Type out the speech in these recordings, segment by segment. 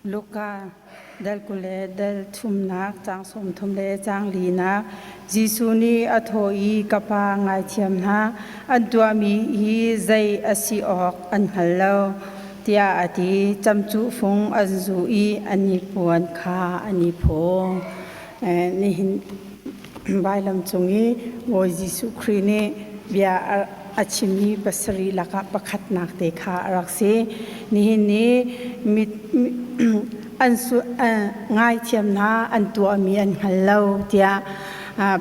Luka dal 20 le dal thumnak caang 30 le caang linak Jesuh nih a thawh i ka Pa ngaithiam hna, an tuahmi hi zei a si awk an hngal lo tiah a ti. Camcuh fung an zuh i an i puan kha an i phaw. Nihin vailam cung i Bawi Jesuh Khrih nih bia a chimmi pasarih lakah pakhatnak te kha a rak si. Nihin ni an ngaithiam hna an tuahmi an hngal lo tiah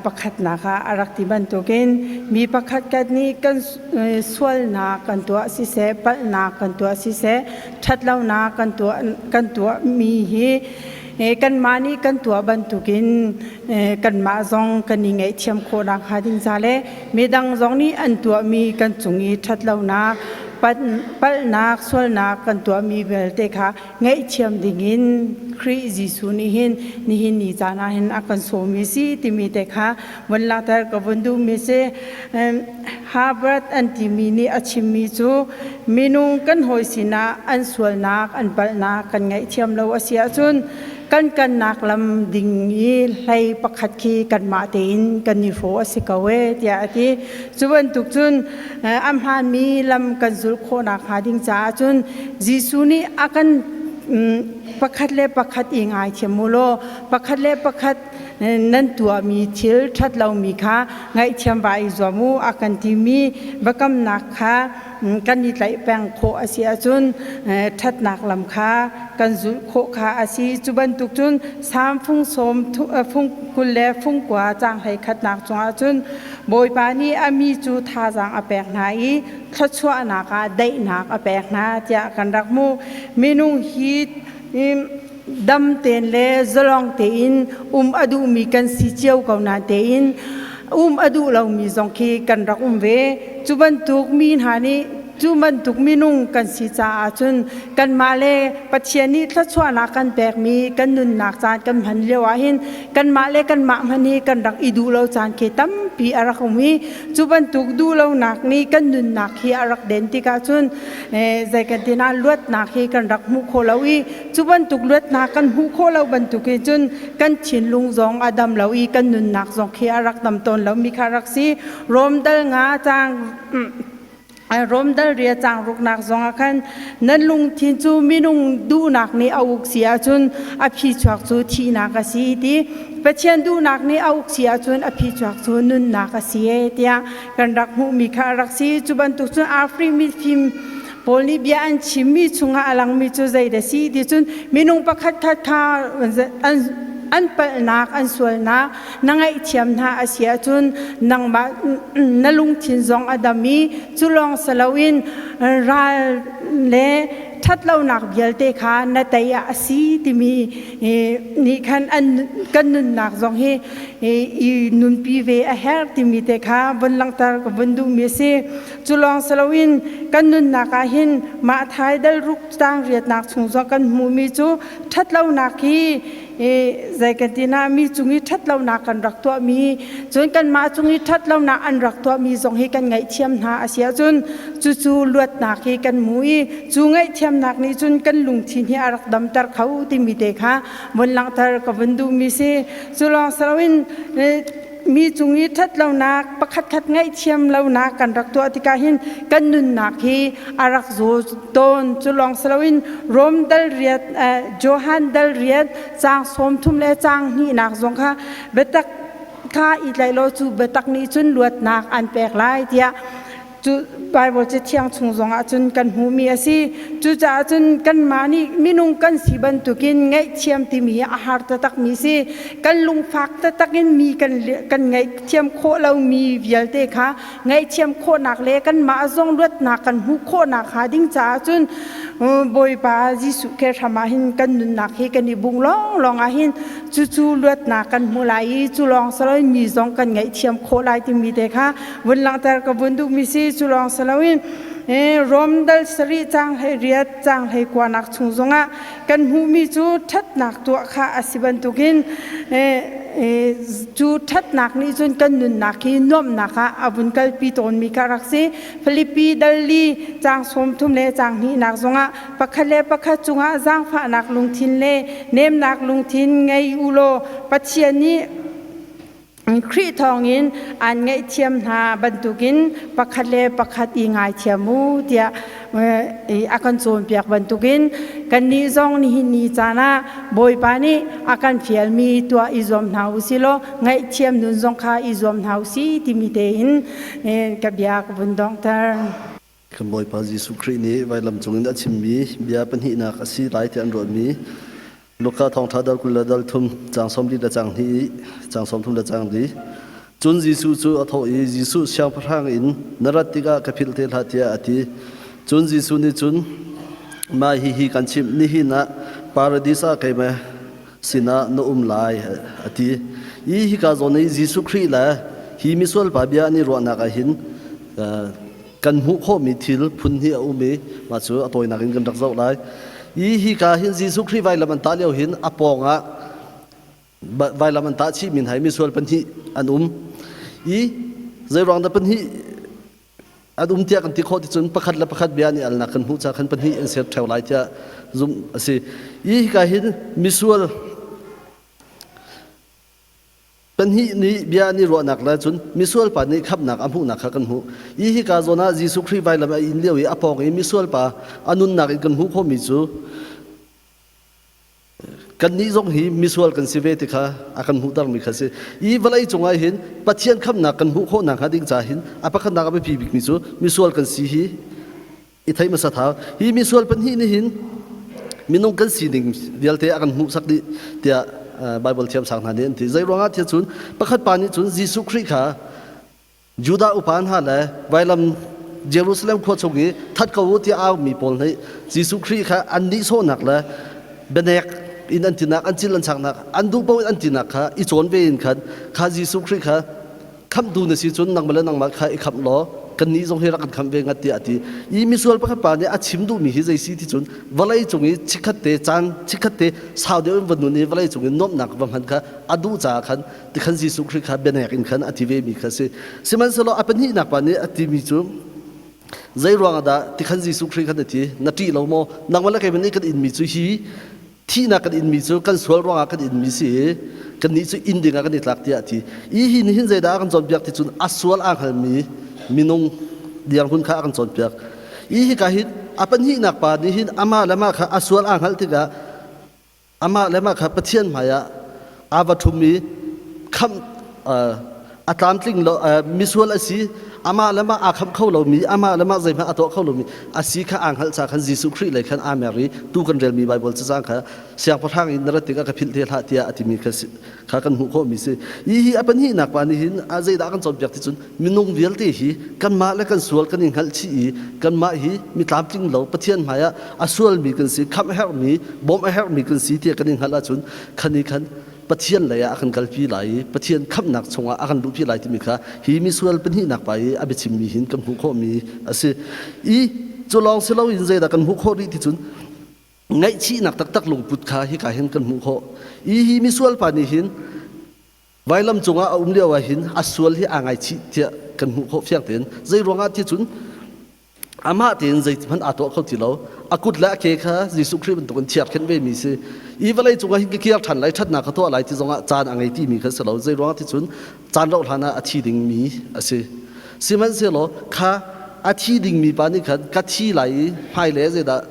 pakhatnak ah a rak ti bantukin mi pakhat khat nih kan sualnak kan tuah siseh, palhnak kan tuah siseh, ṭhatlonak kan tuahmi hi kanmah nih kan tuah bantukin kanmah zong kan i ngaihthiam khawhnak hnga ding ca le midang zong nih an tuahmi kan cung i ṭhatlonak palhnak sualnak kan tuahmi vialte kha ngaihthiam dingin Khrih Jesuh nih hin nihin ni caan ah hin a kan sawmmi si timi te kha vun langhter ka vun duhmi si. Harvard an timi nih a chimmi cu minung kan hawi sinah an sualnak an palhnak kan ngaihthiam lo a si ahcun kan kannak lam ding i hlei pakhat khi kanmah tein kan i hrawh a si ko e tiah a ti. Cu bantuk cun a hmaanmi lam kan zulh khawhnak hnga ding caah cun Jesuh nih a kan pakhat le pakhat i ngaithiam u law pakhat le pakhat nan tuahmi thil ṭhat lomi kha ngaihthiam va i zuam u a kan timi biakamnak kha kan i tlaih peng khawh a si ahcun ṭhatnak lam kha kan zulh khawh kha a si. Cu bantuk cun Salm fung sawm fung 20 le fung 9 caang 11nak cungah cun Bawipa nih a mi cu thazaang a pek hna i thluachuahnak ah daihnak a pek hna tiah kan rak hmuh. Minung hi dam tein le zalong tein um a duhmi kan si cio ko na tein um a duh lomi zong khi kan rak um ve. Cu bantuk mi hna nih cu bantuk minung kan si caah cun kanmah le Pathian nih thluachuahnak kan pekmi kan nunnak caan kan hman lio ah hin kanmah le kanmah hmanh hi kan rak i duh lo caan khi tampi a rak um i cu bantuk duh lonak nih kan nunnak hi a rak den tikah cun zei kan ti na luatnak hi kan rak hmuh khawh lo i cu bantuk luatnak kan hmuh khawh lo bantuk in cun kan thinlung zong a dam lo i kan nunnak zong khi a rak dam tawn lo mi kha rak si. Rom dal nga caang Rom dal ria caang ruknak zong ah khan nan lungthin cu minung duhnak nih a uk si ahcun a phichuak cu thihnak a si ti. Pathian duhnak nih a uk si ahcun a phichuak cu nunnak a si e tiah kan rak hmuhmi kha a rak si. Cu bantuk cun Afri mifim pawl nih bia an chimmi chungah a langmi cu zei dah si ti cun minung pakhat khat kha an palhnak an sualnak na ngaihthiam hna a si ahcun nangmah na lungthin zong a dam i cu lawng si loin ral le ṭhatlonak vialte kha na tei ah a si timi nih khan an kan nunnak zong hi i nunpi ve a herh timi te kha vun langhter ka vun duhmi a si. Cu lawng si loin kan nunnak ah hin mah thai dal ruk tang riatnak chung zong kan hmuhmi cu ṭhatlonak hi zei kan ti na mi cung i ṭhatlonak kan rak tuahmi, cun kanmah cung i ṭhatlonak an rak tuahmi zong hi kan ngaihthiam hna a si ahcun cucu luatnak hi kan hmu i cu ngaihthiamnak nih cun kan lungthin hi a rak damter kho timi te kha vun langhter ka vun duhmi si. Cu lawng si loin mi cung i ṭhatlonak pakhatkhat ngaihthiam lonak kan rak tuah tikah hin kan nunnak hi a rak zaw tawn. Cu lawng si loin Rom dal riat, Johan dal riat caang 30 le caang hnihnak zong kha biatak kha i tlaih law cu biatak nih cun luatnak an pek lai tiah cu Bible Cathiang chung zongah cun kan hmuhmi a si. Cucaah cun kanmah nih minung kan si bantukin ngaihthiam timi hi a har taktakmi si. Kan lungfak taktak in mi kan ngaihthiam khawh lomi vialte kha ngaihthiam khawhnak le kanmah zong luatnak kan hmuh khawhnak hnga ding caah cun Bawipa Jesuh Khrih hram ah hin kan nunnak hi kan i bung lawnglawng ah hin cucu luatnak kan hmu lai i cu lawng si loin mi zong kan ngaihthiam khawh lai timi te kha vun langhter ka vun duhmi si. Cu lawng si loin Rom dal sarih caang 18 caang 19nak chung zongah kan hmuhmi cu ṭhatnak tuah kha a si bantukin. Cu ṭhatnak nih cun kan nunnak hi nuamhnak ah a vun kalpi tawnmi kha rak si. Filipi dal li caang 30 le caang hnihnak zongah pakhat le pakhat cungah zaangfahnak lungthin le nemnak lungthin ngei u law Pathian nih Khrih thawngin aan ngaihthiam hna bantukin pakhat le pakhat i ngaithiam u tiah a kan cawnpiak bantukin kannih zong nihin ni caan ah Bawipa nih a kan fialmi tuah i zuam hna u si law ngaihthiam nun zong kha i zuam hna u si timi tein ka bia ka vun donghter. Kan Bawipa Jesuh Khrih nih vailam cungin a chimmi bia pahnihnak a si lai tiah an ruahmi Luka thawngṭha dal 20 le dal thum caang 40 le caang hnih caang 30 le caang li. Cun Jesuh cu a thawh i Jesuh siangpahrang in na rat tikah ka philh te hlah tiah a ti. Cun Jesuh nih cun mah hihi kan chimh nihin ah paradis ah keimah sinah na um lai a ti. I hika zawn i Jesuh Khrih le hi misual pa bia an i ruahnak ah hin kan hmuh khawhmi thil phun hi a um i mah cu a tawinak in kan rak zoh lai. I hika hin Jesuh Khrih vailam an tah lio hin a pawng ah vailam an tah chihmi hna hi misual pahnih an um. I zeiruang dah pahnih an um tiah kan ti khawh ti cun pakhat le pakhat bia an i alnak kan hmuh caah khan pahnih an ser ṭheo lai tiah zumh a si. I hika hin misual Pahnih nih bia an i ruahnak le cun misual pa nih khamhnak a hmuhnak kha kan hmuh. I hika zawn ah Jesuh Khrih vailam a in lio i a pawng i misual pa a nunnak in kan hmuh khawhmi cu kannih zong hi misual kan si ve ti kha a kan hmuhtermi kha si. I vawlei cungah hin Pathian khamhnak kan hmuh khawhnak hnga ding ca hin a pakhatnak a biapi bikmi cu misual kan si hi i thei hmasa thau. Hi misual pahnih nih hin minung kan sining vialte a kan hmuhsak dih tiah Bible thiamsang hna nih an ti. Zei ruangah tiah cun pakhat pa nih cun Jesuh Khrih kha Judah upa hna le vailam Jerusalem khua chung i that ko u tiah aumi pawl nih Jesuh Khrih kha an nihsawhnak le bianek in an tinak an cil an chaknak an duh paoh in an tinak kha i cawn ve in khan kha Jesuh Khrih kha khamhtu na si cun nangmah le nangmah kha i khamh law kannih zong hi rak kan khamh ve ngat tiah a ti. I misual pakhat pa nih a chim duhmi hi zei si ti cun vawlei cung i chikkhat te caan chikkhat te sau deuh in va nun i vawlei cung i nuamhnak va hman kha a duh caah khan tikhan Jesuh Khrih kha bianek in khan a ti ve mi kha si. Sihmanhsehlaw a pahnihnak pa nih a timi cu zei ruangah dah tikhan Jesuh Khrih khan a ti na ṭih lo maw nangmah le keimah nih kan inmi cu hi Thihnak kan inmi cu kan sual ruangah kan inmi si i kannih cu inn dingah kan i tlak tiah a ti. I hi nih hin zeidah a kan cawnpiak ti cun a sual aa hngalmi minung dirhmun kha a kan cawnpiak. I hika hin a pahnihnak pa nih hin amah le amah kha a sual aa hngalh tikah amah le amah kha Pathian hmaiah aa va ṭhum i khamh a tlamtling lo misual a si amah le mah aa khamh kho lomi amah le mah zeihmanh a tuah kho lomi a si kha aa hngalh ca khan Jesuh Khrih lei khan aa mer i tu kan relmi Baibal cacang kha siangpahrang in na rat tikah ka philh te hlah tiah a timi kha kha kan hmuh khawhmi si hi hi a pahnihnak pa nih hin a zeidah kan cawnpiak ti cun minung vialte hi kanmah le kan sual kan i hngalh chih i kanmah hi mi tlamtling lo Pathian hmaiah a sualmi kan si khamh a herhmi bawmh a herhmi kan si tiah kan i hngalh ahcun khan i khan Pathian lei ah a kan kalpi lai i Pathian khamhnak chungah a kan luhpi lai timi kha hi misual pahnihnak pa i a biachimmi hin kan hmuh khawhmi a si. I cu lawng si loin zeidah kan hmuh khawh rih ti cun ngaihchihnak taktak lungput kha hika hin kan hmuh khawh. I hi misual pa nih hin vailam cungah a um lio ah hin a sual hi aa ngaichih tiah kan hmuh khawh fiang tein. Zei ruangah ti cun amah tein zeihmanh aa tuah kho ti lo a kut le a ke kha Jesuh Khrih bantukin thiar khenh ve mi si i vawlei cungah hin ka kir ṭhan lai ṭhatnak ka tuah lai ti zongah caan a ngei ti mi kha si lo zei ruangah ti cun caan rauh hlan ah a thi ding mi a si sihmanhsehlaw kha a thi ding mi pa nih khan ka thi lai i hmailei zeidah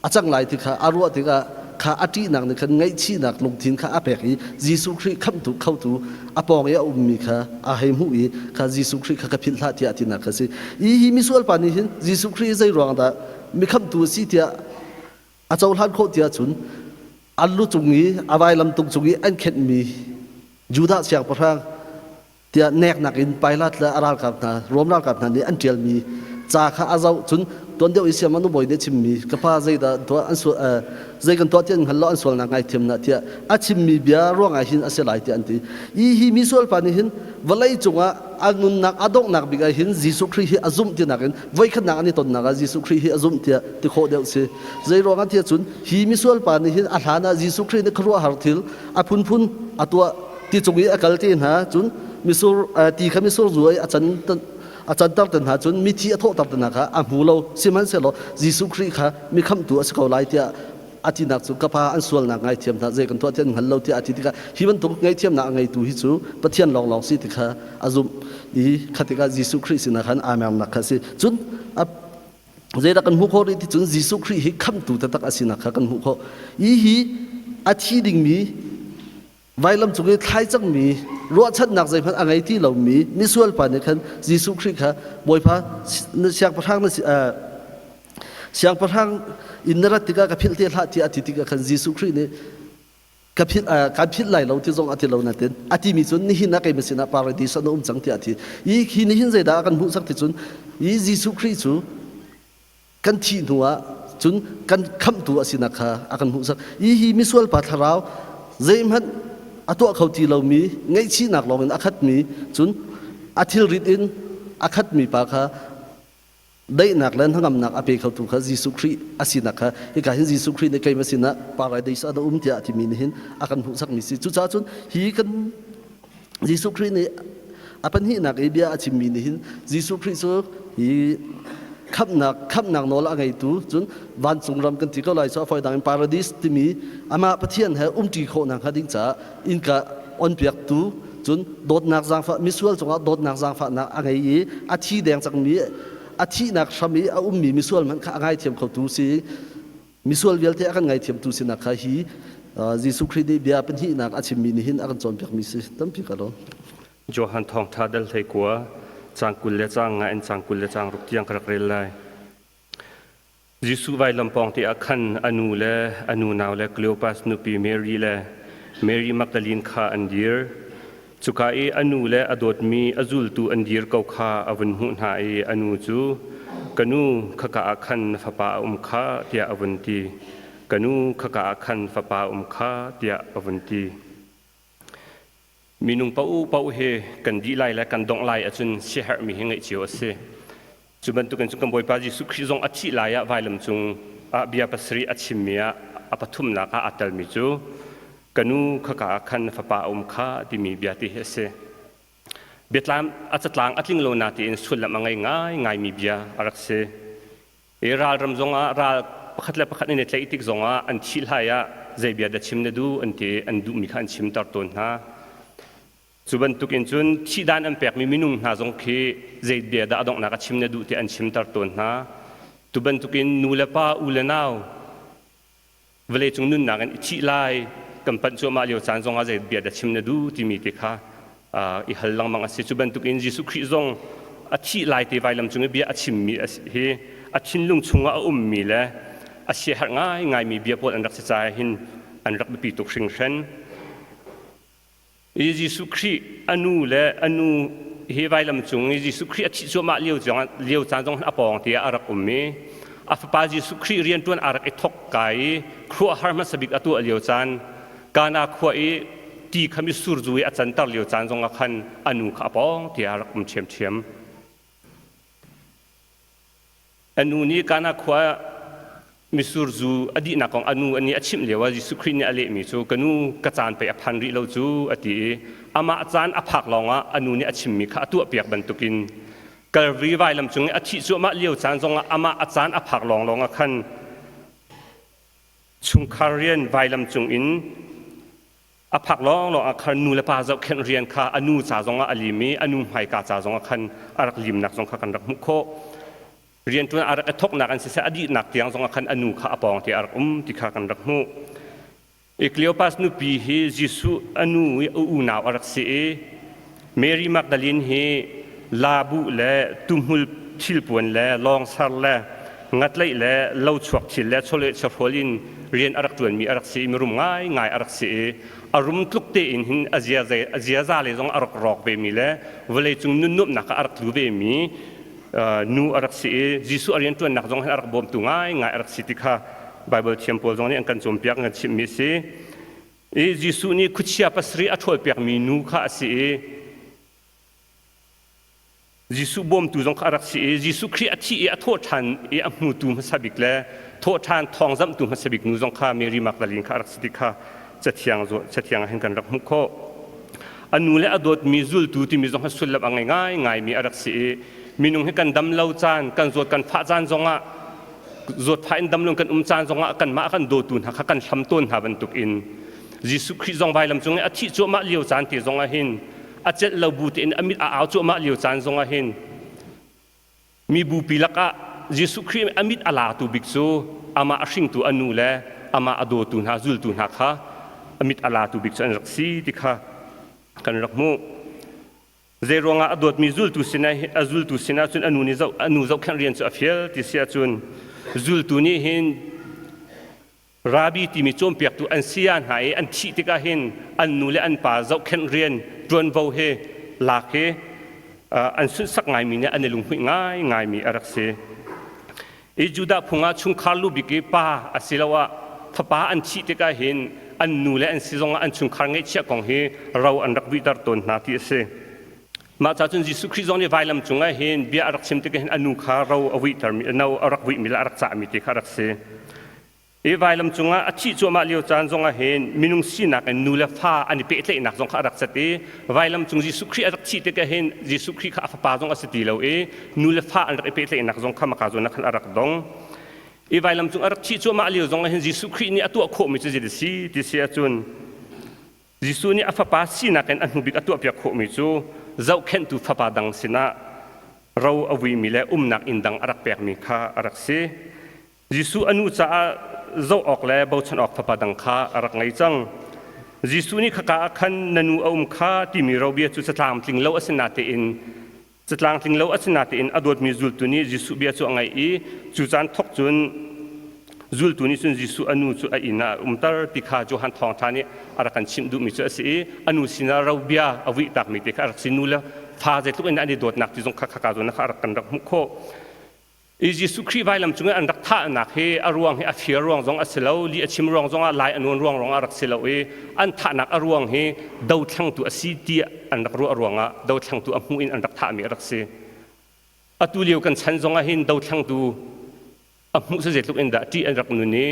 a cang lai ti kha a ruah tikah kha a ṭihnak nih khan ngaihchihnak lungthin kha a pek i Jesuh Khrih khamhtu khotu a pawng i a ummi kha a hei hmuh i kha Jesuh Khrih kha ka philh hlah tiah tinak kha si. I hi misual pa nih hin Jesuh Khrih zei ruang dah mi khamhtu a si tiah a cohlan khawh tiah cun an lu cung i a vailam tung cung i an khenhmi Judah siangpahrang tiah neknak in Pilat le a ralkap hna Rom ralkap hna nih an ṭialmi ca kha a zoh cun tuan deuh i siam nu bawi nih a chimmi ka pa zeidah tuah an sual zei kan tuah ti an hngal lo an sualnak ngaithiam na tiah a chimmi bia ruangah hin a si lai tiah an ti i hi mi sual pa nih hin vawlei cungah a nunnak a donghnak bik ah hin Jesuh Khrih hi a zumh tinak in voikhatnak an i tonnak ah Jesuh Khrih hi a zumh tiah ti khawh deuh si zei ruangah tiah cun hi misual pa nih hin a hlan ah Jesuh Khrih nih khuaruahhar thil a phunphun a tuah. Ti cung i a kal te hna cun misur ti kha misur zu i a can a canter te hna cun mithi a thawhter te hna kha a hmu lo. Sihmanhsehlaw Jesuh Khrih kha mi khamhtu a si ko lai tiah a tinak cu ka pa an sualnak ngaithiam hna zei kan tuah ti an hngal lo tiah a ti tikah hi bantuk ngaihthiamnak a ngeitu hi cu Pathian lawnglawng si ti kha a zumh i kha tikah Jesuh Khrih sinah khan aa mernak kha a si. Cun zeidah kan hmuh khawh rih ti cun Jesuh Khrih hi khamhtu taktak a sinak kha kan hmuh khawh. I hi a thi dingmi vailam cung i thlai cangmi ruahchannak zeihmanh a ngei ti lomi misual pa nih khan Jesuh Khrih kha Bawipa siangpahrang na si siangpahrang in na rat tikah ka philh te hlah tiah a ti tikah khan Jesuh Khrih nih ka philh kan philh lai lo ti zong a ti lo natin a timi cun nihin ah keimah sinah paradis ah na um cang tiah a ti. I hi nihin zeidah a kan hmuhsak ti cun i Jesuh Khrih cu kan thih hnu ah cun kan khamhtu a sinak kha a kan hmuhsak. I hi misual pa thlarau zeihmanh a tuah kho ti lomi ngaihchihnak lawngin a khatmi cun a thilrit in a khatmi pa kha daihnak le hnangamnak a pe khotu kha Jesuh Khrih a sinak kha hika hin Jesuh Khrih nih keimah sinah paradise ah na um tiah a timi nih hin a kan hmuhsakmi si. Cucaah cun hi kan Jesuh Khrih nih a pahnihnak i bia a chimmi nih hin Jesuh Khrih cu hi khamhnak khamhnak nawl a ngeitu cun vancung ram kan ti ko lai cu a fawi dang in paradise timi amah Pathian he umṭi khawhnak hnga ding caah innka onpiaktu cun dawtnak zaangfah misual cungah dawtnak zaangfahnak a ngei i a thi deng cangmi a thihnak hram i a ummi misual hmanh kha a ngaithiam khotu si misual vialte a kan ngaithiamtu sinak kha hi Jesuh Khrih nih bia pahnihnak a chimmi nih hin a kan cawnpiakmi si tampi ka lawm. Johan thawngtha dal hlei kua cang 20 le cang nga in cang 20 le cang ruk tiang ka rak rel lai. Jesuh vailam pawng te ah khan a nu le a nu nau le Kleopas nupi Mary le Mary Magdalene kha an dir. Cuka i a nu le a dawtmi a zultu an dir ko kha a vun hmuh hna i a nu cu, Ka nu, khaka ah khan na fapa a um kha, tiah a vun ti. Ka nu, khaka ah khan fapa a um kha, tiah a vun ti. Minung paohpaoh hi kan dih lai le kan dongh lai ahcun siaherhmi hi ngeih cio a si. Cu bantukin cun kan Bawipa Jesuh Khrih zong a thih lai ah vailam cung ah bia pasarih a chimmi ah a pathumnak ah aa telmi cu ka nu khaka ah khan na fapa a um kha timi bia ti hi a si. Biatlam a catlang a tling lo na tiin sullam a ngei ngaingaimi bia a rak si. I ralram zongah ral pakhat le pakhat an i tlaih tik zongah an thih hlai ah zei bia dah chim na duh an ti an duhmi kha an chimter tawn hna. Cu bantukin cun thihdan an pekmi minung hna zong khi zei bia dah a donghnak a chim na duh ti an chimter tawn hna. Tu bantukin nu le pa, u le nau vawleicung nunnak in i thih lai kan panh cuahmah lio caan zongah zei bia dah chim na duh timi te kha i hal lengmang a si. Cu bantukin Jesuh Khrih zong a thih lai te vailam cung i bia a chimmi hi a thinlung chungah a ummi le a siaherh ngaingaimi bia pawl an rak si caah hin an rak biapi tuk hringhran. I Jesuh Khrih a nu le a nu hi vailam cung i Jesuh Khrih a thih cuahmah lio lio caan zong a pawng te ah a rak um i a fapa Jesuh Khrih rianṭuan aa rak i thok ka i khuaruahhar hmasa bik a tuah lio caan Kana khua i ti kha mitsur zu i a canter lio caan zong ah khan a nu kha a pawng te ah a rak um ṭhiamṭhiam. A nu nih Kana khua mitsur zu a dihnak kong a nu nih a chimh lio ah Jesuh Khrih nih a lehmi cu ka nu ka caan pei a phan rih lo cu a ti i amah caan a phak lawngah a nu nih a chimmi kha a tuahpiak bantukin Kalvari vailam cung i a thih cuahmah lio caan zongah amah a caan a phak lawnglawng ah khan chungkhar rian vailam cung in a phak lawnglawng ah khan nu le pa zohkhenh rian kha a nu ca zongah a lim i a nu hmaika ca zongah khan a rak limnak zong kha kan rak hmuh khawh. Rianṭuan a rak i thawknak an siseh a dihnak tiang zongah khan a nu kha a pawng te a rak um ti kha kan rak hmuh. I Kleopas nupi hi Jesuh a nu i a unau a rak si i Mary Magdalene hi labu le tuhmul thilpuan le lawngsar le ngatlaih le lochuak thil le chawleh chawhrawl in rian a rak ṭuanmi a rak si i mirum ngaingai a rak si i a rum tluk tein hin a ziaza le zong a rak rawk vemi le vawleicung nunnuamhnak ah a rak tlu vemi nu a rak si i Jesuh a rianṭuannak zong hin a rak bawmtu ngaingai a rak si ti kha Baibal thiam pawl zong nih an kan cawnpiak an kan chimhmi a si. I Jesuh nih khuachia pasarih a ṭhawlpiakmi nu kha a si i Jesuh bawmtu zong kha a rak si i Jesuh Khrih a thih i a thawhṭhan i a hmutu hmasa bik le thawhṭhan thawngzamhtu hmasa bik nu zong kha Mary Magdalene kha a rak si ti kha cathiang cathiang ah hin kan rak hmuh khawh. A nu le a dawtmi zultu timi zong hi sullam a ngei ngaingaimi a rak si i minung hi kan dam lo caan, kan zawt kan fah caan zongah zawtfah in dam lo kan um caan zongah kanmah a kan dawtu hna kha kan hlam tawn hna bantuk in Jesuh Khrih zong vailam cung i a thih cuahmah lio caan te zongah hin a celh lo bu tein a mit a au cuahmah lio caan zongah hin mi bupi lakah Jesuh Khrih a mit a latu bik cu amah a hringtu a nu le amah a dawtu hna zultu hna kha a mit a latu bik cu an rak si ti kha kan rak hmuh. Zei ruangah a dawtmi zultu sinah a zultu sinah cun a nu nih zoh a nu zohkhenh rian cu a fial ti si ahcun zultu nih hin Rabi timi cawnpiaktu an saya hna i an thih tikah hin an nu le an pa zohkhenh rian ṭuanvo he lak hi an sunhsak ngaimi nih an i lunghmuih ngaingaimi a rak si. I Judah phung ah chungkhar lu bik i pa asiloah fapa an thih tikah hin an nu le an si zongah an chungkhar ngeihchiah kong hi ro an rak vuihter tawn hna ti a si. Mah ca cun Jesuh Khrih zong nih vailam cungah hin bia a rak chim tikah hin a nu kha ro a vuihtermi, no a rak vuihmi le a rak cahmi ti kha a rak si. I vailam cungah a thih cuahmah lio caan zongah hin minung sinak in nu le fa an i pehtlaihnak zong kha a rak cat i vailam cung Jesuh Khrih a rak thih tikah hin Jesuh Khrih kha a fapa zong a si ti lo i nu le fa an rak i pehtlaihnak zong kha maka zawn ah khan a rak dong. I vailam cung a rak thih cuahmah lio zongah hin Jesuh Khrih nih a tuah khawhmi cu zei a si ti si ahcun Jesuh nih a fapa sinak in a hnubik a tuahpiak khawhmi cu zohkhenhtu fapa dang sinah ro a vuimi le umnak inn dang a rak pekmi kha a rak si. Jesuh a nu caah zoh awk le bochan awk fapa dang kha a rak ngei cang. Jesuh nih khaka ah khan na nu a um kha timi robia cu catlang tling lo a si natein Catlang tling lo a si natein a dawtmi zultu nih Jesuh bia cu a ngaih i cu caan thawk cun zultu nih cun Jesuh a nu cu a inn ah a umter ti kha Johan Thawngṭha nih a rak kan chimh duhmi cu a si i a nu sinah ro bia a vuihtakmi te kha a rak si. Nu le fa zeitluk in an i dawtnak ti zong kha khaka zawn kha a rak kan rak hmuh khawh. I Jesuh Khrih vailam cung i an rak thahnak hi a ruang hi a fir ruang zong a si lo, lih a chim ruang zong ah lai a nawn ruang ruang ah rak si lo i an thahnak a ruang hi dothlengtu a si ti an rak ruah ruangah dothlengtu a hmuh in an rak thahmi a rak si. Atu lio kan chan zong ah hin dothlengtu a hmuh cu zeitluk in dah ṭih an rak nun i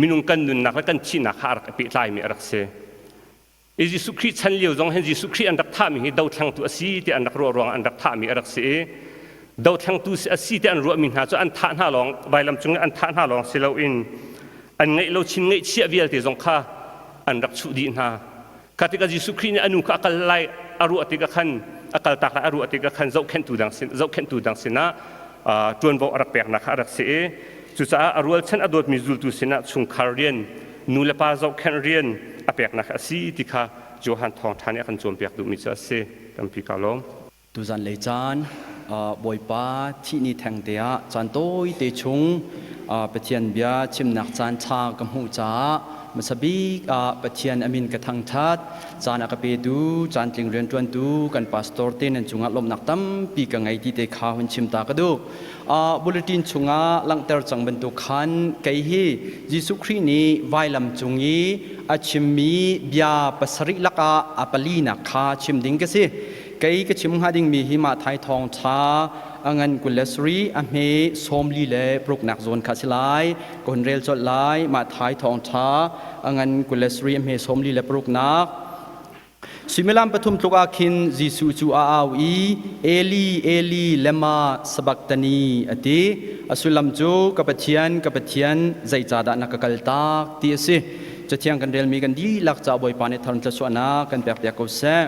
minung kan nunnak le kan thihnak kha a rak i pehtlaimi a rak si. I Jesuh Khrih chan lio zong hin Jesuh Khrih an rak thahmi hi dothlengtu a si ti an rak ruah ruangah an rak thahmi a rak si i dothlengtu a si ti an ruahmi hna cu an thah hna lawng vailam cung i an thah hna lawng si loin an ngeih lo chin ngeihchiah vialte zong kha an rak chuh dih hna. Kha tikah Jesuh Khrih nih a nu kha a kal lai a ruah tikah khan a kal tak lai a ruah tikah khan zohkhenhtu dang sin zohkhenhtu dang sinah ṭuanvo a rak peknak kha a rak si i cucaah a rualchan a dawtmi zultu sinah chungkhar rian nu le pa zohkhenh rian a peknak a si ti kha Johan Thawngṭha nih a kan cawnpiak duhmi cu a si. Tampi kaa lawm. Tuzan lei caan Bawipa thih ni theng te ah caan tawite chung Pathian bia chimnak caan ṭha ka hmuh caah hmasa bik ah Pathian a min ka thangṭhat. Caan a ka petu, caantling rianṭuantu kan pastor te nan cungah lawmhnak tampi ka ngei ti te kha hun chim ta ka duh. Bulletin chungah langhter cang bantuk khan kei hi Jesuh Khrih nih vailam cung i a chimmi bia pasarih lakah a palinak kha chim ding ka si. Kei ka chim hnga dingmi hi Matthai thawngṭha a ngan 27 a hme 46nak zawn kha si lai. Ka hun rel colh lai. Matthai thawngṭha a ngan 27 a hme 46nak. Suimilam pathum tluk ah khin Jesuh cu a au i Eli, Eli, lema sabachthani a ti. A sullam cu ka Pathian, ka Pathian, zeicahdah na ka kaltak ti a si. Cathiang kan relmi kan dihlak ca Bawipa nih tharum thluachuahnak kan pekpiak ko seh.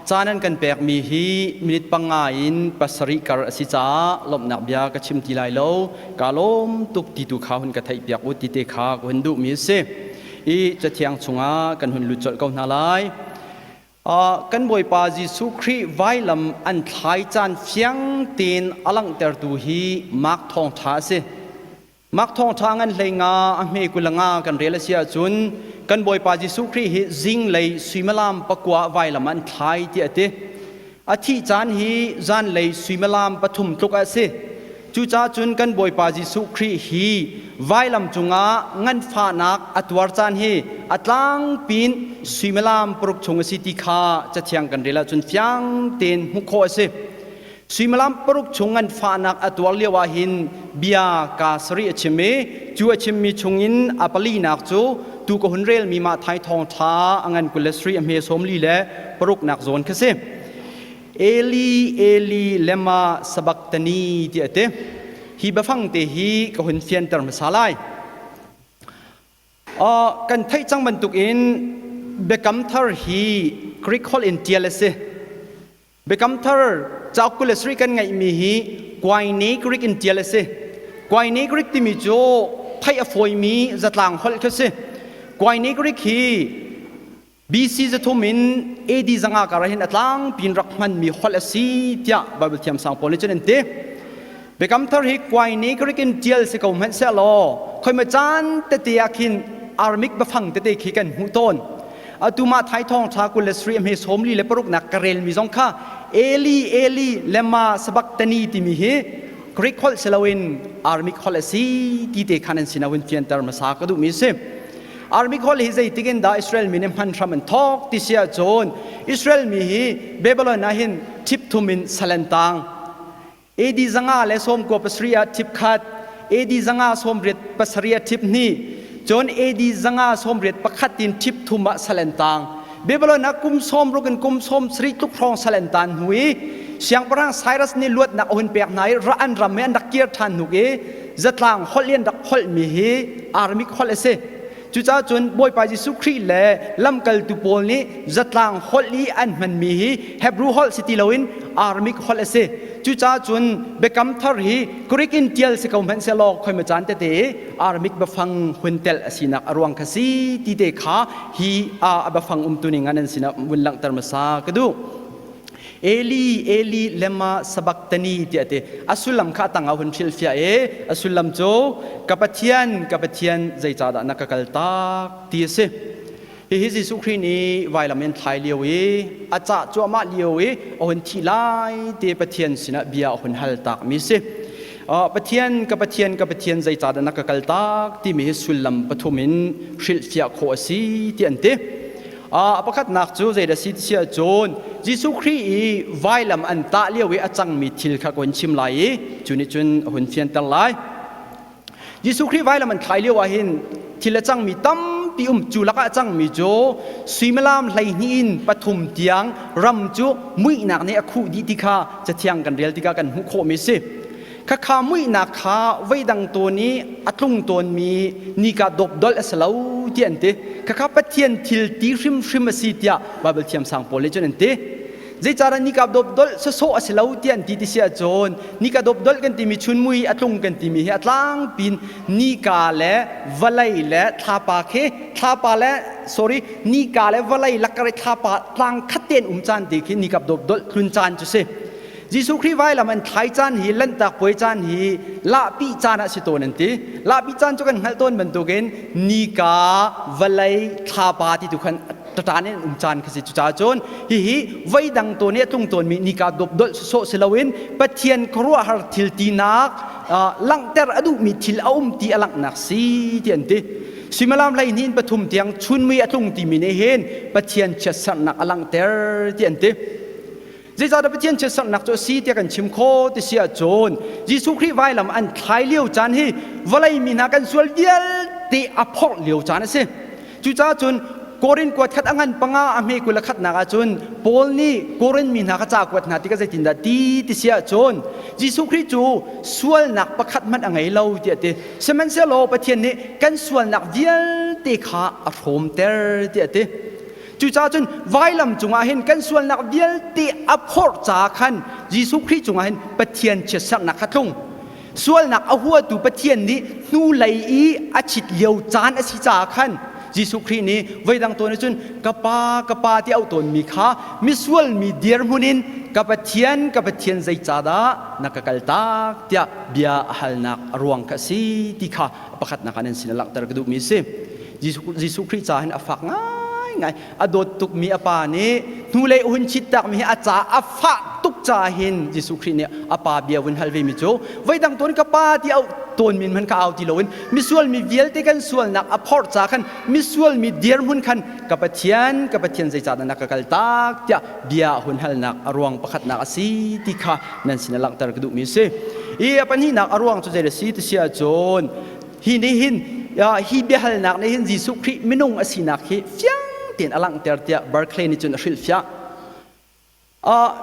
Caan an kan pekmi hi minute panga in pasarih kar a si caah lawmhnak bia ka chim ti lai lo. Kaa lawm tuk ti tu kha hun ka theihpiak u ti te kha ka hun duhmi a si. I Cathiang chungah kan hun lut colh ko hna lai. Kan Bawipa Jesuh Khrih vailam an thlai caan fiang tein a langhtertu hi Mark thawngṭha a si. Mark thawngṭha ngan hlei nga a hme kul nga kan rel a si ahcun kan Bawipa Jesuh Khrih hi zinglei suimilam pakua vailam an thlai ti a ti. A thih caan hi zanlei suimilam pathum tluk a si. Cucaah cun kan Bawipa Jesuh Khrih hi vailam cungah nganfahnak a tuar caan hi a tlangpin suimilam paruk chung a si ti kha Cathiang kan rel ahcun fiang tein hmuh khawh a si. Suimilam paruk chung nganfahnak a tuar lio ah hin bia kaa sarih a chim i cu a chimmi chungin a palinak cu tu ka hun relmi Matthai thawngṭha a ngan 23 a hme 46 nak zawn kha si. Eli Eli lema sabachthani ti a ti. Hi biafang te hi ka hun fianter hmasa lai. Kan theih cang bantukin Biakam Thar hi Greek holh in ṭial a si. Biakam Thar cauk 27 kan ngeihmi hi Koine Greek in ṭial a si. Koine Greek timi cu theih a fawimi zatlang holh khi a si. Koine Greek hi BC 300 in AD 500 kar ah hin a tlangpi in rak hmanmi holh a si tiah Bible thiamsang pawl nih cun an ti. Biakam Thar hi Koine Greek in ṭial si ko hmanh sehlaw khoima caan tete ah khin Aramaic biafang tete khi kan hmuh tawn. Atu mah Thai thawngṭha 23 a hme 46 nak ka relmi zong kha Eli Eli lema sabachthani timi hi Greek holh si loin Aramaic holh a si ti te khan an sin ah hun fianter hmasa ka duhmi a si. Aramaic holh hi zeitik in dah Israel mi nih hman hram an thawk ti si ahcun Israel mi hi Babylon ah hin ṭhipthum in sal an tang. AD 597 ah ṭhip khat, AD 587 ah ṭhip hnih, cun AD 581 in ṭhip thum ah sal an tang. Babylon ah kum 60 in kum 70 tluk hrawng sal an tan hnu i siangpahrang Cyrus nih luatnak a hun pek hna i an ram i an rak kir ṭhan hnu i zatlang holh i an rak holhmi hi Aramaic holh a si. Cucaah cun Bawipa Jesuh Khrih le lamkaltu pawl nih zatlang holh i an hmanmi hi Hebrew holh si ti loin Aramaic holh a si. Cucaah cun Biakam Thar hi Greek in ṭial si ko hmanh sehlaw khoima caan tete i Aramaic biafang hun telh a sinak a ruang kha si ti te kha hi a biafang umtuning ah nan sinah vun langhter hmasa ka duh. Eli Eli lema sabachthani tiah a ti. A sullam kha a tang ah hun hrilhfiah i a sullam cu ka Pathian ka Pathian zeicahdah na ka kaltak ti a si. Hihi Jesuh Khrih nih vailam in thlai lio i a cah cuahmah lio i a hun thih lai ti Pathian sinah bia a hun hal takmi si. Pathian ka Pathian ka Pathian zeicahdah na ka kaltak timi hi sullam pathum in hrilhfiah khawh a si ti an ti. A pakhatnak cu zeidah si ti ahcun Jesuh Khrih i vailam an tah lio i a cangmi thil kha ka hun chim lai i cu nih cun a hun fianter lai. Jesuh Khrih vailam an thlai lio ah hin thil a cangmi tampi um cu lakah a cangmi cu suimilam 12 in 3 tiang ram cu muihnak nih a khuh dih ti kha cathiang kan rel tikah kan hmuh khawhmi a si. Khakha muihnak kha voidang tawn i a tlung tawnmi nika dawpdolh a si lo tiah an ti. Khakha Pathian thil ti hrimhrim a si tiah Baibal thiamsang pawl nih cun an ti. Zeicahdah nika dawpdolh sawsawh a si lo tiah an ti ti si ahcun nika dawpdolh kan timi chunmui a tlung kan timi hi a tlangpin nika le vawlei le thlapa khi thlapa le sorry nika le vawlei lakar i thlapa tlang khat tein um caan ti khi nika dawpdolh tlun caan cu si. Jesuh Khrih vailam an thlai caan hi Lanhtak puai caan hi lahpi caan ah si tawn an ti. Lahpi caan cu kan hngalh tawn bantukin nika, vawlei, thlapa ti tu khan ṭaṭan in um caan kha si. Cucaah cun hihi voidang tawn i a tlung tawnmi nika dawpdolh sawsawh si loin Pathian khuaruahhar thil tinak langhter a duhmi thil a um ti a langhnak si ti an ti. Suimilam 12 in 3 tiang chunmui a tlung timi nih hin Pathian chiatserhnak a langhter ti an ti. Zeicahdah Pathian chiatserhnak cu a si tiah kan chim khawh ti si ahcun Jesuh Khrih vailam an thlai lio caan hi vawlei mi hna kan sual vialte a phorh lio caan a si. Cucaah cun Korin kuat khat a ngan panga a hme 21 nak ahcun Paul nih Korin mi hna kha ca kuat hna tikah zeitindah ti ti si ahcun Jesuh Khrih cu sualnak pakhat hmanh a ngei lo tiah a ti. Sihmanhsehlaw Pathian nih kan sualnak vialte kha a hrawmter tiah a ti. Cucaah cun vailam cungah hin kan sualnak vialte a phorh caah khan Jesuh Khrih cungah hin Pathian chiatserhnak kha tlung. Sualnak a huatu Pathian nih hnulei i a chit lio caan a si caah khan Jesuh Khrih nih voidang tawn cun ka pa ka pa ti auh tawnmi kha misual mi dirhmun in ka Pathian ka Pathian zeicahdah na ka kaltak tiah bia a halnak a ruang kha a si ti kha pakhatnak ah nan sin a langhter ka duhmi a si. Jesuh Khrih ca hin a fak ngaingai. A dawt tukmi a pa nih hnulei hun chit takmi hi a ca a fah tuk ca hin Jesuh Khrih nih a pa bia vun hal vemi cu voidang tawn ka pa ti auh Tawn min hman ka au ti loin misual mi vialte kan sualnak a phorh ca khan misual mi dirhmun khan ka Pathian ka Pathian zeicahdah na ka kaltak tiah bia hun halnak a ruang pakhatnak a si ti kha nan sin ah langhter ka duhmi a si. I a pahnihnak a ruang cu zei a si ti si ahcun hi nih hin hi biahalnak nih hin Jesuh Khrih minung a sinak hi fiang tein a langhter tiah Barclay nih cun a hrilhfiah.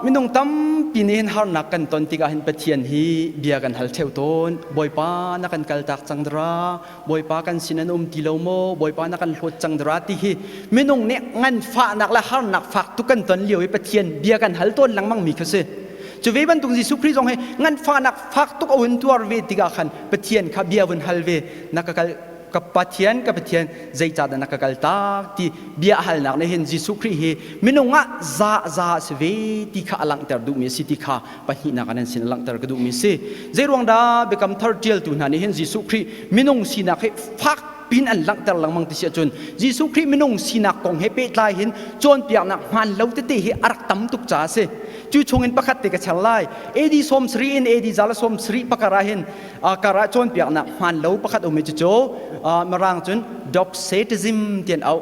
Minung tampi nih hin harnak kan ton tikah hin Pathian hi bia kan hal ṭheo tawn. Bawipa na kan kaltak cang dara, Bawipa kan sin an um ti lo maw, Bawipa na kan hlawt cang dara ti hi minung nih nganfahnak le harnak fak tuk kan ton lio i Pathian bia kan hal tawn lengmang mi kha si. Cu ve bantuk Jesuh Khrih zong hi nganfahnak fak tuk a hun tuar ve tikah khan Pathian kha bia vun hal ve na ka kal ka Pathian ka Pathian zeicahdah na ka kaltak ti bia halnak nih hin Jesuh Khrih hi minung ah za za a si ve ti kha a langhter duhmi a si ti kha pahnihnak ah nan sin a langhter ka duhmi a si. Zeiruang dah Biakam Thar ṭialtu hna nih hin Jesuh Khrih minung sinak hi fak pin an langhter lengmang ti si ahcun Jesuh Khrih minung sinak kong he pehtlai hin cawnpiaknak hmaan lo tete hi a rak tam tuk caah a si. Cu chungin pakhat te ka char lai. AD 70 in AD 170 pakar ah hin kar ah cawnpiaknak hmaan lo pakhat um i cucu Mirang cun Doxetism ti an auh.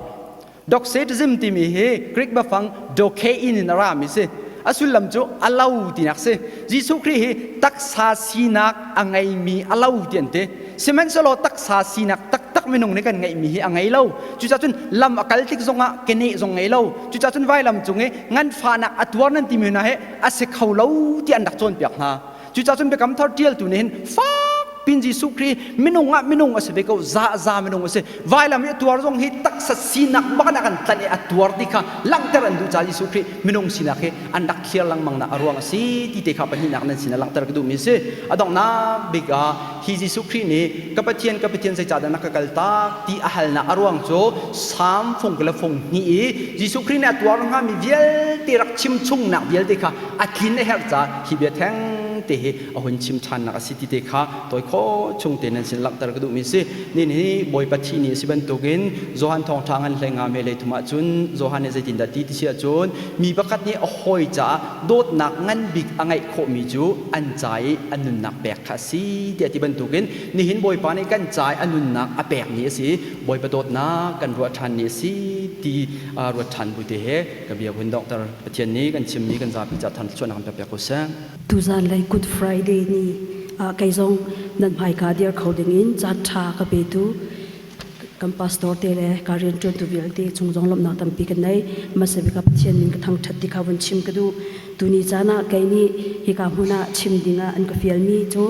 Doxetism timi hi Greek biafang dokein in a rami si. A sullam cu a lo tinak si. Jesuh Khrih hi taksa sinak a ngeimi a lo ti an ti. Sihmanhsehlaw taksa sinak taktak minung nih kan ngeihmi hi a ngei lo. Cucaah cun lam a kal tik zongah keneh zong ngei lo. Cucaah cun vailam cung i nganfahnak a tuar nan timi hna hi a si kho lo ti an rak cawnpiak hna. Cucaah cun Biakam Thar ṭialtu nih hin fak pin Jesuh Khrih minung ah minung a si ve ko za za minung a si vailam i a tuar zong hi taksa sinak bak in a kan tlanh i a tuar ti kha langhter an duh caah Jesuh Khrih minung sinak hi an rak thliar lengmang nak a ruang a si ti te kha pahnihnak nan sin ah langhter ka duhmi a si. A donghnak bik ah hi Jesuh Khrih nih ka Pathian ka Pathian zeicahdah na ka kaltak ti a halnak a ruang cu Salm fung le fung hnih i Jesuh Khrih nih a tuar hngami vialte rak chim chungnak vialte kha a tlin a herh caah hi bia theng te hi a hun chim ṭhannak a si ti te kha tawi khawh chung te nan sin langhter ka duhmi si. Nin hi Bawipa thi ni a si bantukin Johan thawngṭha ngan hlei nga me lei thum ahcun Johan nih zeitindah ti ti si ahcun mi pakhat nih a hawi caah dawtnak ngan bik a ngeih khawhmi cu an ca i a nunnak pek kha a si tiah ti bantukin nihin Bawipa nih kan ca i a nunnak a pekmi a si Bawipa dawtnak kan ruah ṭhan ni a si ti ruat ṭhan bu te he ka bia hun donghter Pathian nih kan chimmi kan zapi ca than thluachuahnak kan pek piak ko seh. Tuzan lei Good Friday ni ah kei zong nan hmaika dir kho ding in caan ṭha ka petu kan pastor te le ka rianṭuantu vialte cung zong lawmhnak tampi kan nei. Hmasabik ah Pathian min ka thangṭhat ti kha vun chim ka duh. Tuni caan ah kei nih hika hmun ah chim ding ah an ka fialmi cu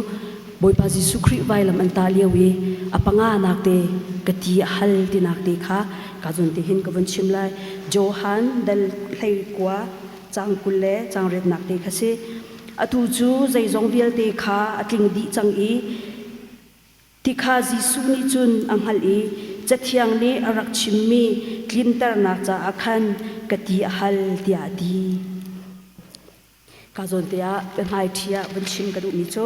Bawipa Jesuh Khrih vailam an tah lio i a panganak te ka ti a hal tinak te kha ka zawn te hin ka vun chim lai. Johan dal 19 caang 20 le caang riatnak te kha si. Atu cu zeizong vialte kha a tling dih cang i ti kha Jesuh nih cun a hngalh i Cathiang nih a rak chimmi tlinternak caah khan ka ti a hal tiah a ti. Ka zawn te ah biahmaiṭhi ah vun chim ka duhmi cu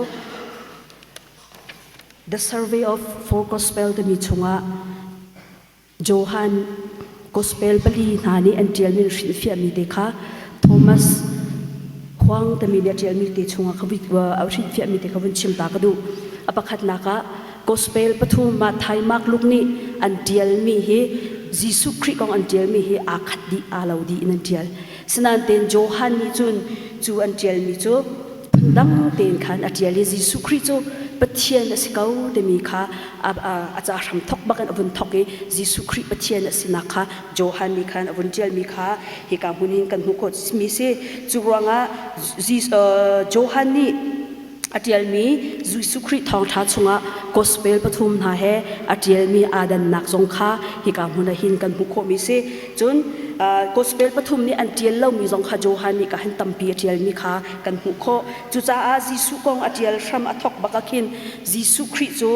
The Survey of Four Gospel timi chungah Johan Gospel pali hna nih an ṭialmi an hrilhfiahmi te kha Thomas Huang timi nih a ṭialmi te chungah ka a hrilhfiahmi te kha vun chim ta ka duh. A pakhatnak ah Gospel pathum Matthai, Mark, Luke nih an ṭialmi hi Jesuh Khrih kong an ṭialmi hi aa khat dih, aa lo dih in an ṭial. Sinain Johan nih cun cu an ṭialmi cu phundang tein khan a ṭial i Jesuh Khrih cu Pathian a si ko timi kha a ca hram thok bak in a vun thok i Jesuh Khrih Pathian a sinak kha Johan nih khan a vun ṭialmi kha hika hmun hin kan hmuh khawh mi si. Cu ruangah Johan nih a ṭialmi Jesuh Khrih thawngṭha chungah gospel pathum hna he a ṭialmi aa dannak zong kha hika hmun ah hin kan hmuh khawhmi si. Cun gospel pathum nih an ṭial lomi zong kha Johan nih ka hin tampi a ṭialmi kha kan hmuh khawh. Cucaah Jesuh kong a ṭial hram a thawk bak ah khin Jesuh Khrih cu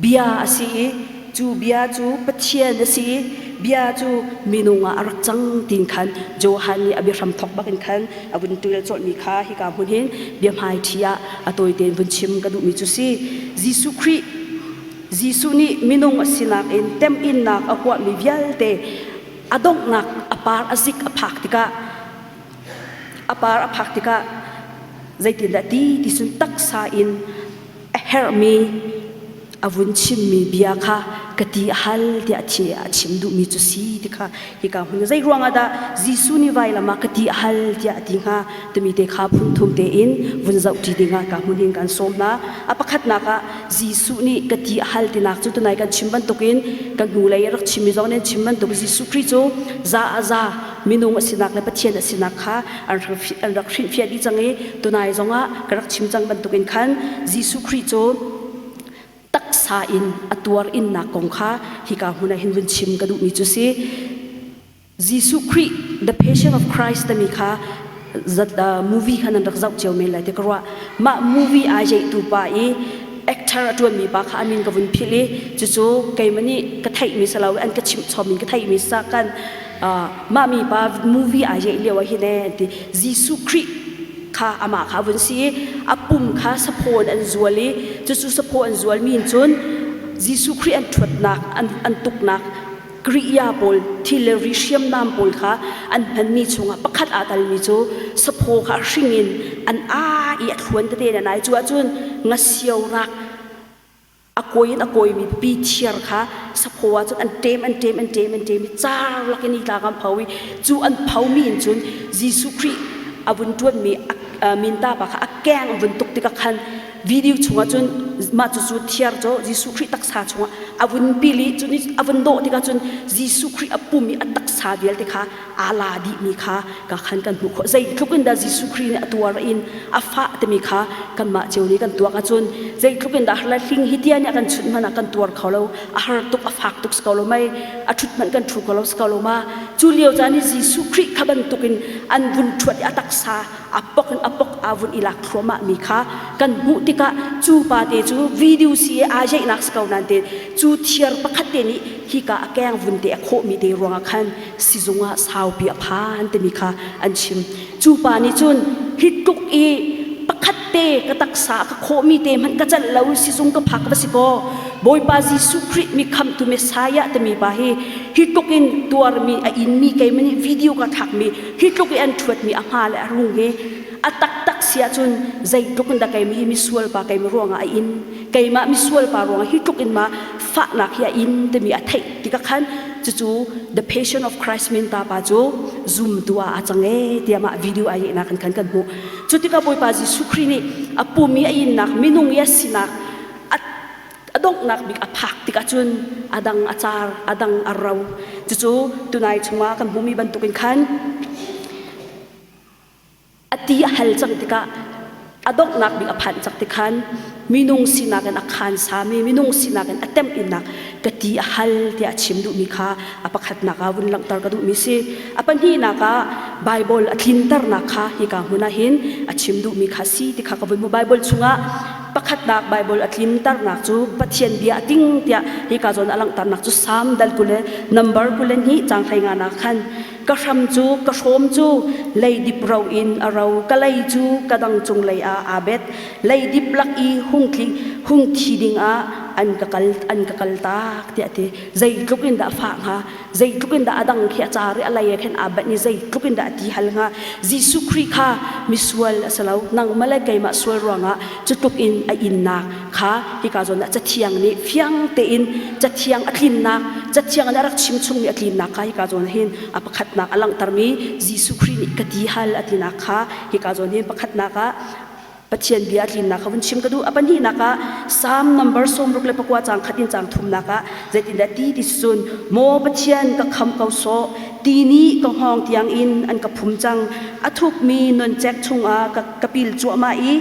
Bia a si i cu bia cu Pathian a si i bia cu minung ah a rak cang tiin khan Johan nih a biahram thawk bakin khan a vun ṭial colhmi kha hika hmun hin biahmaiṭhi ah a tawite in vun chim ka duhmi cu si. Jesuh Khrih Jesuh nih minung a sinak in temhinnak a huahmi vialte a donghnak a par a zik a phak tikah a par a phak tikah zeitindah ti ti cun taksa in. A herhmi a vun chimmi bia kha ka ti a hal tiah thi a chim duhmi cu si ti kha hika hmun zei ruangah dah Jesuh nih vailam ah ka ti a hal tiah a ti hnga timi te kha phun thum tein vun zoh ṭi dingah ka hmun hin kan sawm hna. A pakhatnak ah Jesuh nih ka ti a hal tinak cu tunai kan chim bantukin kan hnulei a rak chimmi zong nih an chim bantuk Jesuh Khrih cu za a za minung a sinak le Pathian a sinak kha an rak hrinhfiah dih cang i tunai zongah ka rak chim cang bantukin khan Jesuh Khrih cu taksa in a tuar innak kong kha hika hmun ah hin vun chim ka duhmi cu si. Jesuh Khrih The Passion of Christ timi kha zat movie kha nan rak zoh cio men lai ti ka ruah. Mah movie ai jeihtu pa i actor a ṭuanmi pa kha a min ka vun philh i cucu keimah nih ka theihmi si lo an ka chimh chom in ka theihmi sa kan mah mi pa movie ai jeih lio ah hin ee an ti Jesuh Khrih kha amah kha a vun si i a pum kha saphaw in an zual i cucu saphaw an zualmi in cun Jesuh Khrih an ṭhuatnak an tuknak Kriya pawl thil le ri hriamnam pawl kha an hmanmi chungah pakhat aa talmi cu saphaw kha hring in an aa i a thluan tete in an ai. Cu ahcun ngasio rak a kawi in a kawimi pipi thiar kha saphaw ahcun an ṭem an ṭem an ṭem an ṭem i car lakin i tla an pho i cu an phomi in cun Jesuh Khrih a vun ṭuanmi minta pa kha a keng a vun tuk tikah khan video chungah cun mah cucu thiar cu Jesuh Khrih taksa chungah a vun pil i cun a vun dawh tikah cun Jesuh Khrih a pum i a taksa vialte kha aa la dihmi kha ka khan kan hmuh khawh. Zeitluk in dah Jesuh Khrih nih a tuar in a fah timi kha kanmah cio nih kan tuak ahcun zeitluk in dah har hling hi tia nih a kan chunh hmanh ah kan tuar kho lo, a har tuk a fak tuk si ko lo mei, a ṭhut hmanh kan ṭhu kho lo si ko lo ma. Cu lio caan i Jesuh Khrih kha bantukin an vun ṭhuat i a taksa a pok in a pok aa vun i lak thluahmah mi kha kan hmuh tikah cu pa te cu video si i aa jeihnak si ko nain te cu thiar pakhat te nih hika a keng vun te a khawhmi te ruangah khan sizung ah saupi a phan timi kha an chim. Cu pa nih cun hi tluk i pakhat te ka taksa ka khawhmi te hmanh ka celh lo sizung ka phak va si kaw Bawipa Jesuh Khrih mi khamhtu Messiah timi pa hi hi tluk in tuarmi a inmi keimah nih video ka thlakmi hi tluk i an ṭhuatmi a hma le a rung hi a taktak si ahcun zeitluk in dah keimah hi misual pa keimah ruangah a in keimah misual pa ruangah hi tluk in ma fahnak hi a in timi a theih tikah khan cucu the passion of Christ min ta pa cu zumtu ah a cang ee tiah mah video ai nak kan kan hmuh cu tikah Bawipa Jesuh Khrih nih a pum i a innak minung i a sinak a donghnak bik a phak tikah cun a dang a car a dang a ro cucu tunai chungah kan hmuhmi bantukin khan a ti a hal cang tikah a donghnak bik a phanh cang tik khan minung sinak in a khaan sami minung sinak in a temh innak ka ti a hal tiah a chim duhmi kha a pakhatnak ah vun langhter ka duhmi si. A pahnihnak ah Baibal a tlinternak kha hika hmun ah hin a chim duhmi kha si ti kha ka vun hmu. Baibal chungah pakhatnak Baibal a tlinternak cu Pathian bia a tling tiah hika zawn a langhternak cu Salm dal 20 le number 22 caang 15 nak khan ka hram cu ka hrawm cu leidip ro in a ro ka lei cu ka dang cung lei ah aa bet leidip lak i hung tli hung thi ding ah an ka kal an ka kal tak tiah ti zeitluk in dah a fah hnga zeitluk in dah a dang khi a car i a lei ah khin aa banh i zeitluk in dah a ti hal hnga Jesuh Khrih kha misual a si lo nangmah le keimah sual ruangah cutluk in a innak kha hika zawn ah cathiang nih fiang tein cathiang a tlinnak cathiang nih a rak chim chungmi a tlinnak kha hika zawn hin a pakhatnak a langhtermi Jesuh Khrih nih ka ti hal a tinak kha hika zawn hin pakhatnak ah Pathian bia a tlinnak kha vun chim ka duh. A pahnihnak ah Psalm number 69 caang khat in caang thumnak ah zeitindah ti ti cun Maw Pathian ka kham ko sawh ti nih ka hngawng tiang in an ka phum cang a thukmi noncek chungah ka, ka pil cuahmah i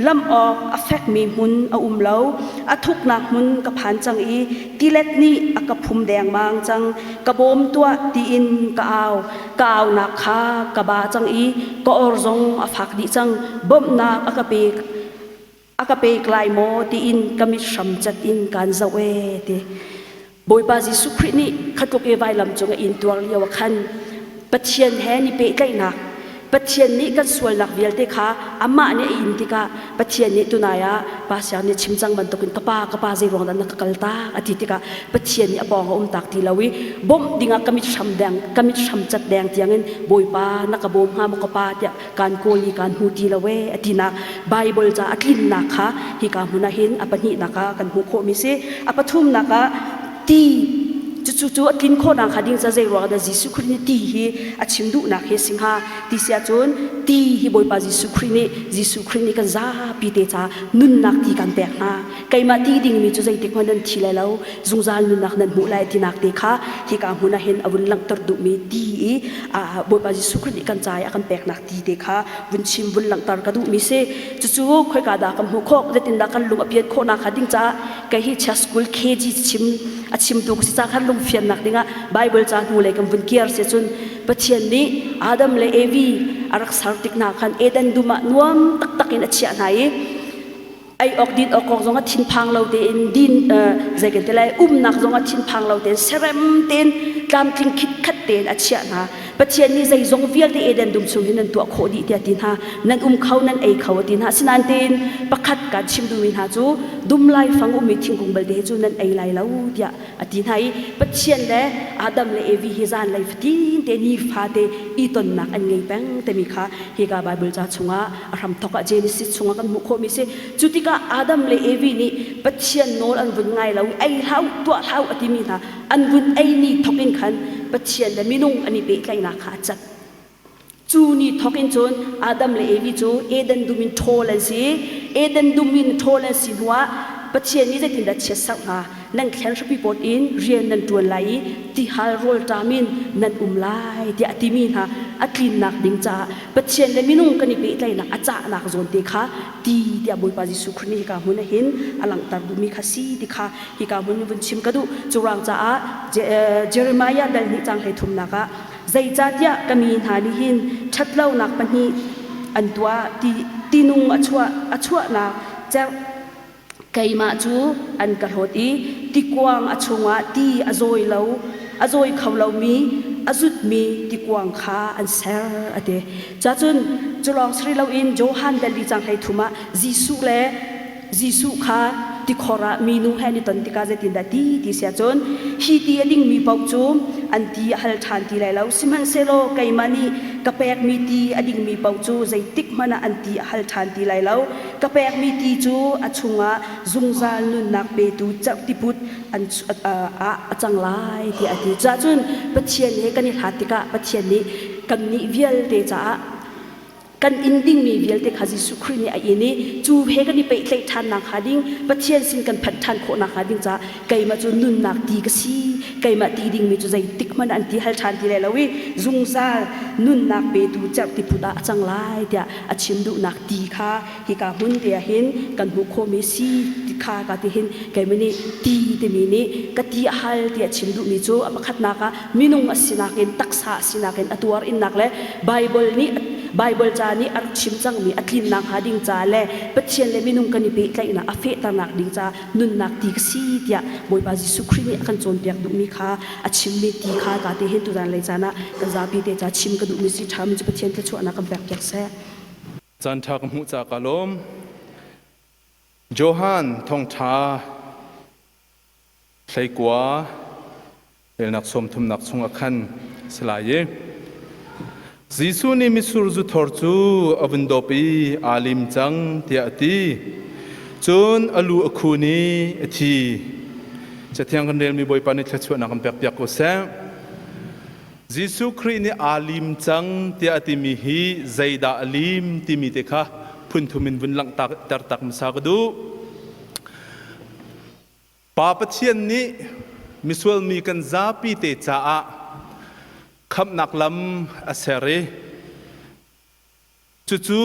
lamh awk a fekmi hmun a um lo a thuknak hmun ka phan cang i tilet nih a ka phum dengmang cang ka bawm tuah tiin ka au ka aunak kha ka ba cang i ka or zong a fak dih cang bawmhnak a ka pek a ka pek lai maw tiin ka mit hram cat in kaan zoh ee ti Bawipa Jesuh Khrih nih khatluk i vailam cung a intuar lio ah khan Pathian he ni pehtlaihnak. Pathian nih kan sualnak vialte kha amah nih a in tikah Pathian nih tunai ah Pa Siang nih chim cang bantukin ka pa ka pa zei ruang dah na ka kal tak a ti tikah Pathian nih a pawng a um tak ti lo i bawmh dingah ka mit hram deng ka mit hram cat deng tiangin Bawipa na ka bawm hnga maw ka pa tiah kaan kawl i kaan hmu ti lo ee a tinak Bible ca a tlinnak kha hika hmun ah hin a pahnihnak ah kan hmuh khawhmi si. A pathumnak ah ti cucu cu a tlin khawhnak hnga ding ca zei ruangah dah Jesuh Khrih nih ti hi a chim duhnak hi a si hnga ti si ahcun ti hi Bawipa Jesuh Khrih nih Jesuh Khrih nih kan zapi te ca nunnak ti kan pek hna. Keimah ti dingmi cu zeitik hmanh nan thi lai lo, zungzal nunnak nan hmuh lai tinak te kha hika hmun ah hin a vun langhter duhmi ti i Bawipa Jesuh Khrih nih kan ca i a kan peknak ti te kha vun chim vun langhter ka duhmi si. Cucu khoika dah kan hmuh khawh, zeitindah kan lung a pian khawhnak hnga ding caah kei hi chia school KG chim a chimtu ka si ca khan lungfiannak dingah Bible ca hnu lei kan vun kiar si cun Pathian nih Adam le Evi a rak ser tik hna khan Eden dum ah nuam taktak in a chiah hna i ei awk din awk kong zong ah thinphang lo tein din zei kan ti lai umnak zong ah thinphang lo tein serem tein tlamtling khitkhat tein a chiah hna. Pathian nih zeizong vialte Eden dum chung hin nan tuah khawh dih tiah ti hna. Nan um kho nan ei kho a ti hna. Asinain tein pakhat kan chim duhmi hna cu dum laifang ummi thingkung balte hi cu nan ei lai lo tiah a ti hna i Pathian le Adam le Evi hi zanlei fatin te nifate i tonnak an ngei peng timi kha hika Bible ca chungah a hramthok ah Genesis chungah kan hmuh khawhmi si. Cu tikah Adam le Evi nih Pathian nawl an vun ngai lo i ei hlah u, tuah hlah u a timi hna an vun eimi thok in khan Pathian le minung an i pehtlaihnak kha a cat. Cu ni thok in cun Adam le Evi cu Eden dum in ṭhawl an si. Eden dum in ṭhawl an si hnuah Pathian nih zeitindah chiatserh hnga? Nan thlen hrapi pawt in rian nan ṭuan lai i tihal rawlṭam in nan um lai tiah a timi hna a tlinnak ding caah Pathian le minung kan i pehtlaihnak a cahnak zawn te kha ti tiah Bawipa Jesuh Khrih nih hika hmun ah hin a langhter duhmi kha si ti kha hika hmun in vun chim ka duh. Cu ruang caah Jeremiah dal hnih caang 33 ah Zeicahtiah ka mi hna nih hin ṭhatlonak pahnih an tuah ti tinung a chuah a chuahnak cerh keimah cu an ka hlawt i tikuang a chungah ti a zawi lo a zawi kho lomi a zutmi tikuang kha an ser a ti. Cacun cu lawng si rih loin Johan dal li caang 33 ah Jesuh le Jesuh kha tikhor ah minu he an i ton tikah zeitindah ti ti si ahcun hi ti a dingmi paoh cu an ti a hal ṭhan ti lai lo. Sihmanhsehlaw keimah nih ka pekmi ti a dingmi paoh cu zeitik hmanh ah an ti a hal ṭhan ti lai lo. Ka pekmi ti cu a chungah zungzal nunnak petu cerhtiput an ah a cang lai tiah a ti. Cahcun Pathian he kan i hlat tikah Pathian nih kannih vialte caah kan in dingmi vialte kha Jesuh Khrih nih a in i cu he kan i pehtlaih ṭhannak hnga ding Pathian sin kan phanh ṭhan khawhnak hnga ding caah keimah cu nunnak ti ka si keimah ti dingmi cu zeitik hmanh an ti hal ṭhan ti lai lo i zungzal nunnak petu cerhtiput ah a cang lai tiah a chim duhnak ti kha hika hmun te ah hin kan hmuh khawhmi si ti kha ka ti hin keimah nih ti timi nih ka ti a hal tiah chim duhmi cu a pakhatnak ah minung a sinak in taksa a sinak in a tuar innak le Bible nih Bible ca nih a rak chim cangmi a tlinnak hnga ding ca le Pathian le minung kan i pehtlaihnak a fehternak ding ca nunnak ti ka si tiah Bawipa Jesuh Khrih nih a kan cawnpiak duhmi kha a chimmi ti kha ka te hin tuzan lei caan ah kan zapi te ca chim ka duhmi si ṭhami cu Pathian thluachuahnak kan pek piak seh. Caan ṭha ka hmuh ca ka lawm. Johan thawngṭha 19 relnak 30nak chungah khan si lai i Jesuh nih mitsur zu thor cu a vun dawp i aa lim cang tiah a ti. Cun a lu a khun i a thi. Cathiang kan relmi Bawipa nih thluachuahnak kan pekpiak ko seh. Jesuh Khrih nih aa lim cang tiah a timi hi zeidah a lim timi te kha phunthum in vun langhter tak hmasa ka duh. Pa Pathian nih misual mi kan zapi te caah khamhnak lam a ser i cucu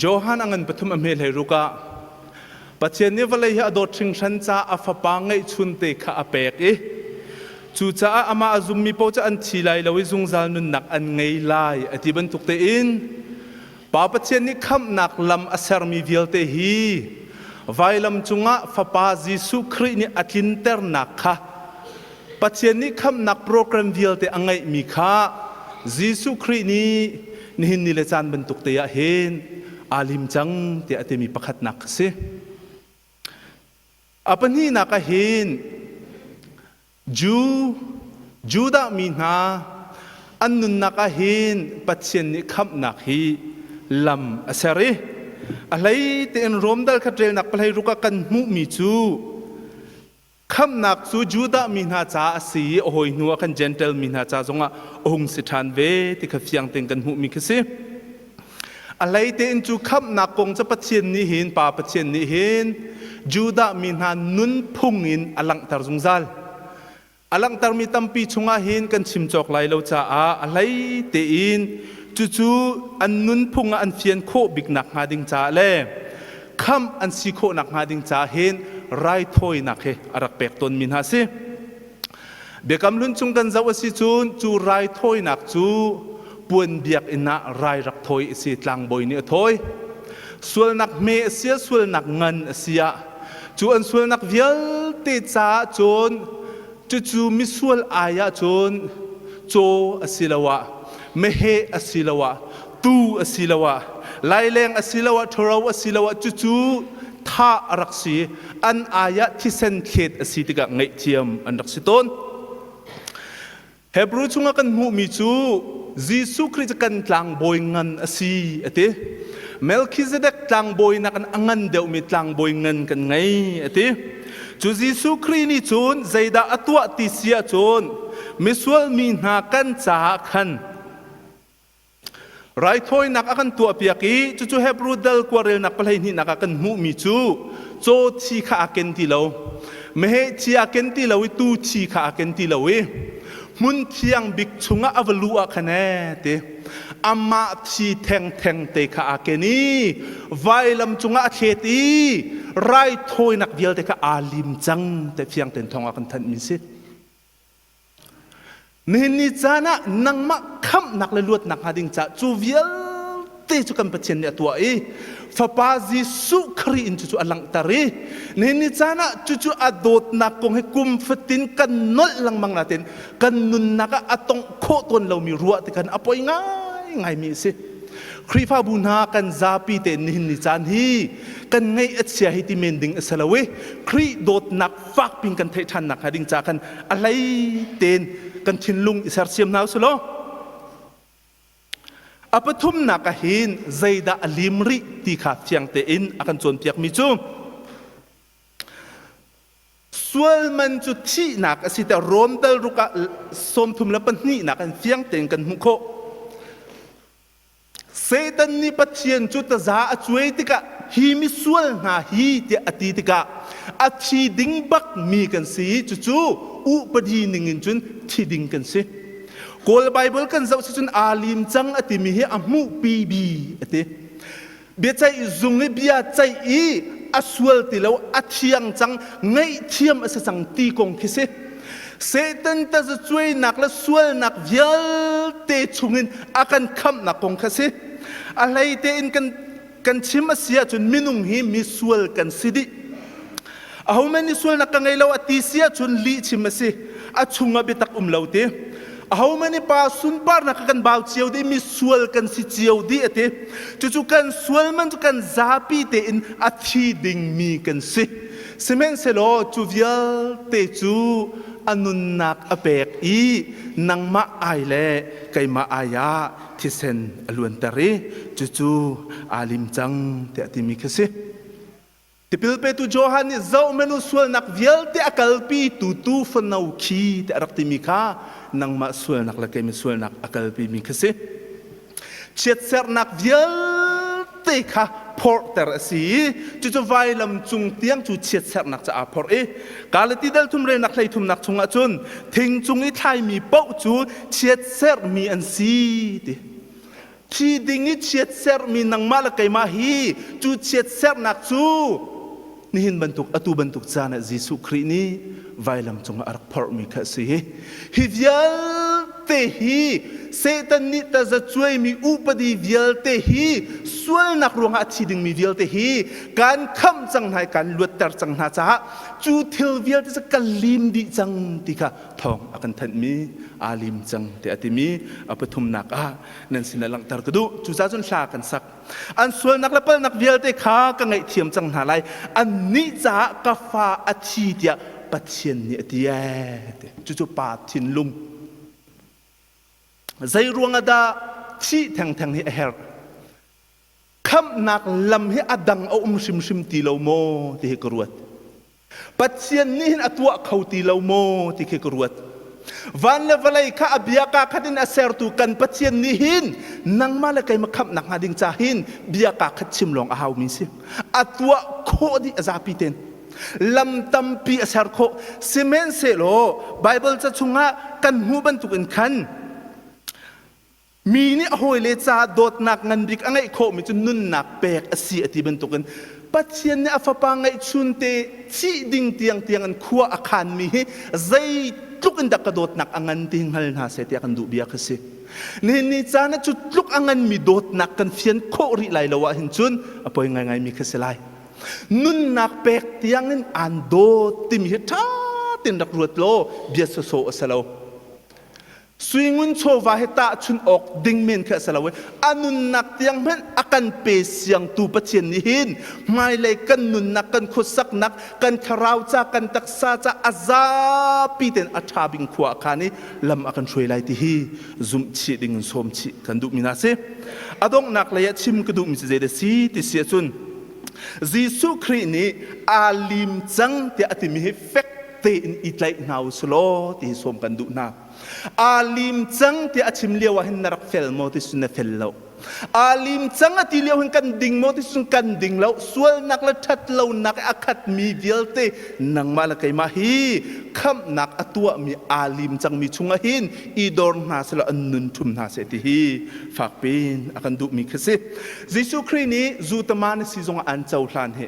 Johan a ngan pathum a hme hlei ruk ah Pathian nih vawlei hi a dawt hringhran caah a fapa ngeihchun te kha a pek i cucaah amah a zummi paoh cu an thi lai lo i zungzal nunnak an ngei lai a ti bantuk tein Pa Pathian nih khamhnak lam a sermi vialte hi vailam cungah Fapa Jesuh Khrih nih a tlinternak kha Pathian nih khamhnak program vialte a ngeihmi kha Jesuh Khrih nih. Nihin ni le caan bantuk te ah hin aa lim cang tiah a timi pakhatnak a si. A pahnihnak ah hin Jew Judah mi hna an nunnak ah hin Pathian nih khamhnak hi lam a ser i a hlei tein Rom dal khat relnak pahlei ruk ah kan hmuhmi cu Khamhnak cu Judah mi hna caah a si i a hawi hnu ah khan Jentail mi hna ca zongah a hung si ṭhan ve ti kha fiang tein kan hmuhmi khi si. A hlei tein cu khamhnak kong cu Pathian nih hin Pa Pathian nih hin Judah mi hna nunphung in a langhter zungzal. A langhtermi tampi chungah hin kan chim cawk lai lo caah a hlei tein cucu an nunphung ah an fian khawh bik nakhnga ding caah le khamh an si khawh nakhnga ding caah hin raithawinak hi a rak pek tawnmi hna a si. Biakam Hlun chung kan zoh a si cun cu raithawinak cu puan biakinn ah rai rak thawi a si tlangbawi nih a thawi. Sualnak hme a si ah sualnak ngan a si ah cu an sualnak vialte caah cun cucu misual ai ah cun caw asiloah meheh asiloah tuu asiloah laileng asiloah ṭhuro asiloah cucu thah a rak si an ai ah thisen thlet a si tikah ngaihthiam an rak si tawn. Hebrew chungah kan hmuhmi cu Jesuh Khrih cu kan tlangbawi ngan a si a ti. Melchizedek tlangbawi nakin a ngan deuhmi tlangbawi ngan kan ngei a ti. Cu Jesuh Khrih nih cun zeidah a tuah ti si ahcun misual mi hna kan caah khan Raithawinak a kan tuahpiak i cucu Hebrew dal kuarelnak pahleihnihnak ah kan hmuhmi cu caw thi kha aa ken ti lo, meheh thi aa ken ti lo i tuu thi kha aa ken ti lo i hmun thiang bik chungah a va luh ah khan ee ti amah thi thengtheng te kha aa ken i vailam cungah a thlet i raithawinak vialte kha aa lim cang te fiang ten thawng ah kan thanhmi si. Nihin ni caan ah nangmah khamhnak le luatnak hnga ding caah cu vialte cu kan Pathian nih a tuah i Fapa Jesuh Khrih in cucu a langhter i nihin ni caan ah cucu a dawtnak kong hi kum fatin kan nolh lengmang natin kan nunnak ah a tongh khawh tawn lomi ruah tikhan a poi ngaingaimi a si. Khrihfabu hna kan zapi tein nihin ni caan hi kan ngaih a chia hi ti men ding a si lo i Khrih dawtnak fakpi in kan theih ṭhan nakhnga ding ca khan a hlei tein kan thinlung i sersiam hna usih law a pathumnak ah hin zeidah a lim rih ti kha fiang tein a kan cawnpiakmi cu sual man cu thihnak a si tiah Rom dal ruk ah 32 nak in fiang tein kan hmuh khawh. Satan nih Pathian cu taza a cuai tikah hi misual hna hi tiah a ti tikah a thi ding bak mi kan si cucu upadi ning in cun thi ding kan si. Kawl Bible kan zoh si cun aa lim cang a timi hi a hmuhpi bi a ti. Biaceih zung i bia ceih i a sual ti lo a thiang cang ngaihthiam a si cang ti kong khi si. Satan tazacuainak le sualnak vialte chungin a kan khamhnak kong kha si. A hlei tein kan kan chim a si ahcun minung hi misual kan si dih. Ahohmanh nih sualnak ka ngei lo a ti si ahcun lih chim a si. A chungah biatak um lo ti. Ahohmanh nih pa sunparnak kha kan bau cio dih mi sual kan si cio dih a ti. Cucu kan sual man cu kan zapi tein a thi dingmi kan si. Sihmanhsehlaw cu vialte cu a nunnak a pek i nangmah ai le keimah ai ah thisen a luanter i cucu aa lim cang tiah timi khi si. Tipil petu Johan nih zohmanh u sualnak vialte a kalpi tu tu fano khi tiah a rak timi kha nangmah sualnak le keimah sualnak a kalpimi kha si. Chiatserhnak vialte kha phorhter a si i cucu vailam cung tiang cu chiatserhnak cu aa phorh i Galati dal thum relnak hleithumnak chungah cun thing cung i thlaimi paoh cu chiatserhmi an si ti. Thi ding i chiatserhmi nangmah le keimah hi cu chiatserhnak cu nihin bantuk atu bantuk caan ah Jesuh Khrih nih vailam cungah a rak phorhmi kha a si. Hi vialte vialte hi Satan nih tazacuaimi upadi vialte hi sualnak ruangah a thi dingmi vialte hi kan khamh cang hna i kan luatter cang hna caah cu thil vialte cu ka lim dih cang ti kha thawng a kan thanhmi aa lim cang tiah a timi a pathumnak ah nan sinah langhter ka duh. Cucaah cun hla kan sak. An sualnak le palnak vialte kha ka ngaihthiam cang hna lai. Annih caah ka fa a thi tiah Pathian nih a ti ee. Cucu pa thinlung. Zei ruangah dah thih thengtheng hi a herh? Khamhnak lam hi a dang a um hrimhrim ti lo maw ti hi ka ruat. Pathian nih hin a tuah kho ti lo maw ti khi ka ruat. Van le vawlei kha a bia kaa khat in a sertu kan Pathian nih hin nangmah le keimah khamhnak hnga ding ca hin bia kaa khat chim lawng a haumi si. A tuah khawh dih a zapi ten. Lam tampi a ser khawh. Sihmanhsehlaw Baibal ca chungah kan hmuh bantukin khan Mi nih a hawile caah dawtnak ngan bik a ngeih khawhmi cu nunnak pek a si a ti bantukin Pathian nih a fapa ngeihchunte thih ding tiangtiang in khua a khanmi hi zeitluk in dah ka dawtnak a ngan ti hngal hna seh tiah kan duh bia kha si. Nihin ni caan ah cu tluk a nganmi dawtnak kan fian khawh rih lai lo ahhin cun a poi ngaingaimi kha si lai. Nunnak pek tiangin aan dawt timi hi ṭha tein rak ruat law bia sawsawh a si lo. Suingun chawva he tahchun awk ding men kha a si lo i a nunnak tiang hmanh a kan pe siangtu Pathian nih hin hmailei kan nunnak kan khuasaknak kan thlarau ca kan taksa ca a zapi tein a ṭha bing khua a khan i lam a kan hruai lai ti hi zumh chih ding in sawm chih kan duhmi hna si. A donghnak lei ah chim ka duhmi cu zeidah si ti si ahcun Jesuh Khrih nih aa lim cang tiah a timi hi fek tein i tlaih hna u si law ti hi sawm kan duh hna. Aa lim cang tiah a chim lio ah hin na rak fel maw ti cun na fel lo. Aa lim cang a ti lio hin kan ding maw ti cun kan ding lo. Sualnak le ṭhat lonak i a khatmi vialte nangmah le keimah hi khamhnak a tuahmi aa lim cangmi chungah hin i dor hna seh law an nun ṭhum hna seh ti hi fakpiin a kan duhmi khi si. Jesuh Khrih nih zutama na si zongah aan cohlan hi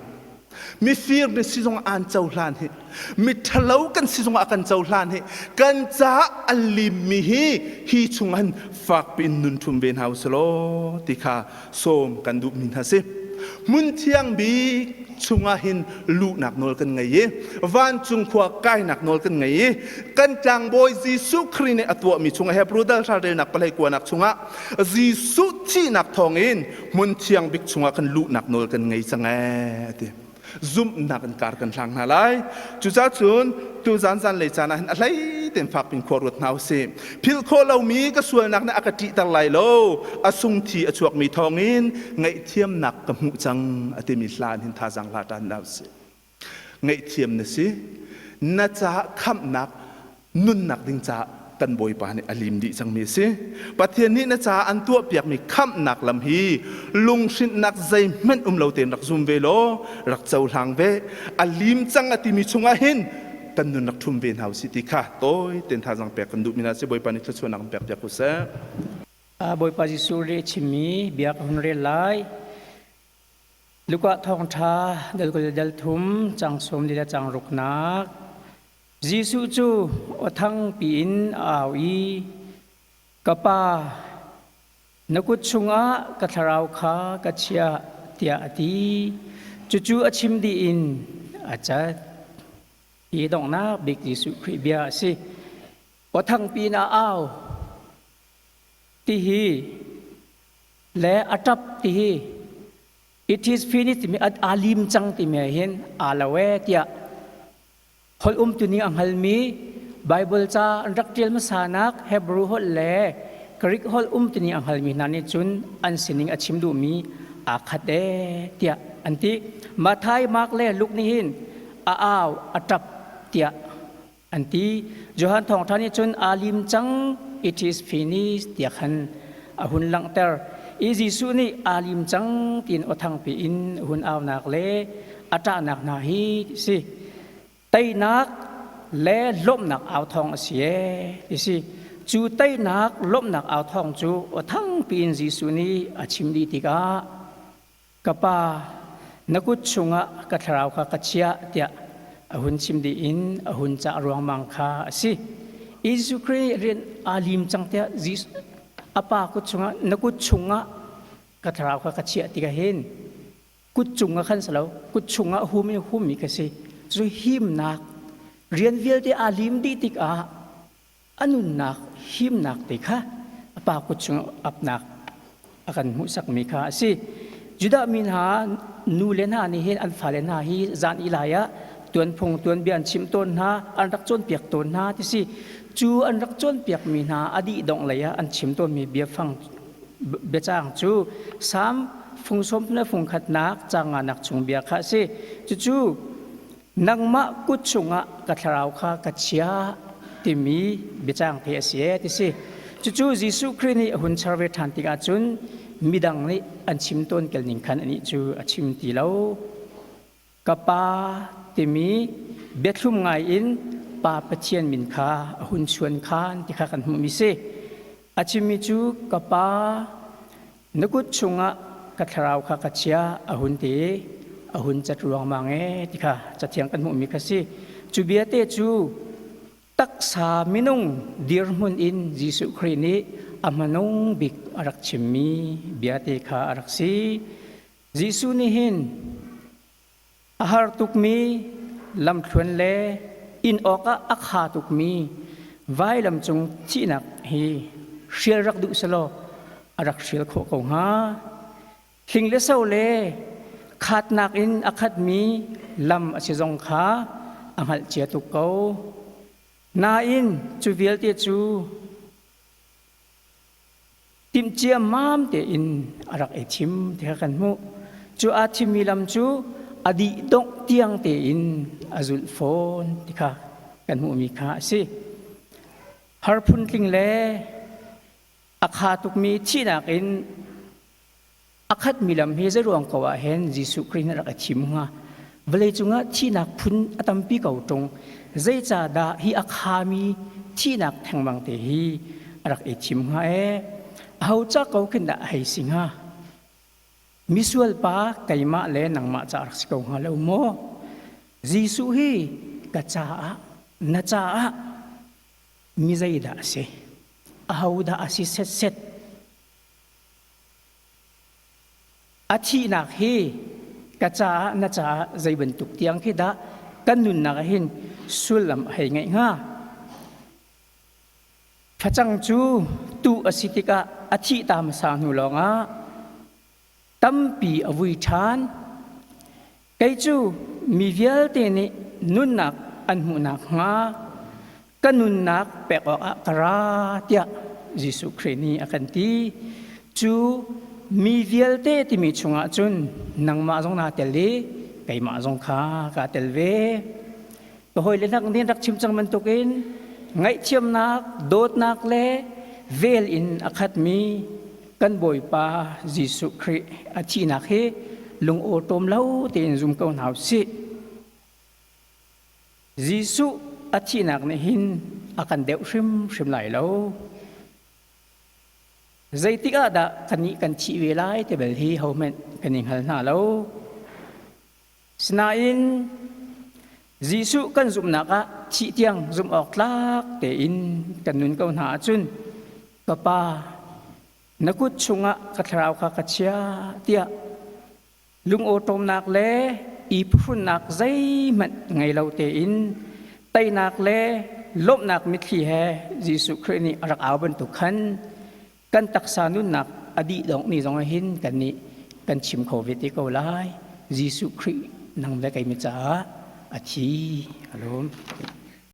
Mifir na si zongah aan cohlan hi miṭhalo kan si zongah a kan cohlan hi kan caah a limmi hi hi chungah hin fakpi in nun ṭhum ve hna u law ti kha sawm kan duhmi hna si. Hmun thiang bik chungah hin luhnak nawl kan ngei i vancung khua kainak nawl kan ngei i kan tlangbawi Jesuh Khrih nih a tuahmi chungah Hebrew dal hra relnak palei kuanak chungah Jesuh thihnak thawngin hmun thiang bik chungah kan luhnak nawl kan ngei cang ee ti zumhnak in kar kan hlang hna lai cucaah cun tu zan zan lei caan ah hin a hlei tein fak pin khua ruat hna usih philh khawh lomi ka sualnak nih a ka ṭihter lai lo a sung thi a chuakmi thawngin ngaihthiamnak ka hmuh cang a timi hla in hin thazaang hla ṭan hna usih ngaihthiam na si na caah khamhnak nunnak ding caah kan Bawipa nih a lim dih cangmi a si. Pathian nih na caah an tuahpiakmi khamhnak lam hi lunghrinhnak zeihmanh um lo tein rak zum ve law rak cohlang ve. A lim cang a timi chungah hin kan nun rak ṭhum ve hna usih ti kha tawi tein thazaang pek kan duhmi hna si. Bawipa nih thluachuahnak in pek piak u seh. Bawipa Jesuh nih chimmi bia ka hun rel lai. Luka thawngṭha dal 20 dal thum cang sawm li le cang ruknak Jesuh cu aw thangpi in a au i Ka Pa, na kut chungah ka thlarau kha ka chiah tiah a ti. Cucu a chim dih in a cat. Hi donghnak bik Jesuh Khrih bia a si. Aw thangpi in a au ti hi le a ṭap ti hi it is finished timi aa lim cang timi ah hin aa lo ee tiah holh umtuning a hngalmi Bible ca an rak ṭial hmasanak Hebrew holh le Greek holh umtuning a hngalmi hna nih cun an sining a chim duhmi aa khat ee tiah an ti. Matthai, Mark le Luke nih hin a au, a ṭap tiah an ti. Johan thawngṭha nih cun aa lim cang, it is finished tiah khan a hun langhter. I Jesuh nih aa lim cang tiin aw thangpi in a hun aunak le a ṭahnak hna hi si. Teinak le lawmhnak au thawng a si ee ti si. Cu teinak lawmhnak au thawng cu aw thangpi in Jesuh nih a chim dih tikah Ka Pa, na kut chungah ka thlarau kha ka chiah tiah a hun chim dih in a hun cah ruangmang kha a si. Jesuh Khrih rian aa lim cang tiah a pa kut chungah na kut chungah ka thlarau kha ka chiah tikah hin kut cungah khan si lo kut chungah hum in hummi ka si. Cu himnak rian vialte aa lim dih tikah a nunnak himnak te kha a pa kut chung apnak a kan hmuhsakmi kha a si. Judah mi hna nu le hna nih hin an fale hna hi zan i lai ah tuanphung tuanbia an chimh tawn hna, an rak cawnpiak tawn hna ti si. Cu an rak cawnpiakmi hna a dih dongh lei ah an chim tawnmi biafang biacang cu Salm fung sawm le fung khatnak caang nganak chung bia kha a si. Cucu nangmah kut chungah ka thlarau kha ka chia timi biacang te a si e ti si. Cucu Jesuh Khrih nih a hun char ve ṭhan tikah cun midang nih an chim tawn kel ning khan anih cu a chim ti lo. Ka Pa timi biathlum ngai in Pa Pathian min kha a hun chuan khan ti kha kan hmuhmi si. A chimmi cu ka Pa Na kut chungah ka thlarau kha ka chia a hun ti i a hun cat ruangmang e ti kha cathiang kan hmuhmi kha si. Cu biate cu taksa minung dirhmun in Jesuh Khrih nih a hmanung bik a rak chimmi biate kha a rak si. Jesuh nih hin A har tukmi lamthluan le inn awkah a kha tukmi vailam cung thihnak hi hrial rak duh selaw a rak hrial khawh ko hnga. Hling le so le khatnak in a khatmi lam a si zong kha a hngalh cia tuk ko. Nain cu vialte cu Timhcia mam tein a rak i thim ti kha kan hmuh. Cu aa thimmi lam cu a dih dongh tiang tein a zulh fawn ti kha kan hmuhmi kha a si. Har phuntling le a kha tukmi thihnak in A khatmi lam hi zeiruang ko ah hen Jesuh Khrih nih rak i thim hnga? Vawlei cungah thihnak phun a tampi ko ṭung. Zeicahdah hi a khami thihnak thengmang te hi a rak i thim hnga ee? Aho ca ko khin dah a hei si hnga? Misual pa keimah le nangmah ca rak si ko hnga lo maw? Jesuh hi ka caah, na caah mi zeidah a si? Ahodah a si setset? A thihnak hi ka caah na caah zei bantuk tiang khi dah kan nunnak ah hin sullam a hei ngeih hnga? Facang cu tuh a si tikah a thih ta hmasa hnu lawngah tampi a vui ṭhan. Kei cu mi vialte nih nunnak an hmuh nakhnga ka nunnak pek awkah ka ra tiah Jesuh Khrih nih a kan ti. Cu mi vialte timi chungah cun nangmah zong naa tel i keimah zong kha kaa tel ve. Ka hawile nak nih rak chim cang bantukin ngaihthiamnak, dawtnak le vel in a khatmi kan Bawipa Jesuh Khrih a thihnak hi lungawṭawm lo tein zum ko hna u sih. Jesuh a thihnak nih hin a kan deuh hrimhrim lai lo. Zeitik ah dah kannih kan thih ve lai ti bel hi hohmanh kan i hngal hna lo. Sinain Jesuh kan zumhnak ah thih tiang zumh awk tlak tein kan nun ko hna ahcun ka Pa na kut chungah ka thlarau kha ka chia tiah lungawṭawmnak le i phuhrunnak zeihmanh ngei lo tein teinak le lawmhnak mitthli he Jesuh Khrih nih a rak au bantuk khan kan taksa nunnak a dih dongh ni zong ah hin kannih kan chim kho ve te ko lai. Jesuh Khrih nang le keimi caah a thi. Alawm.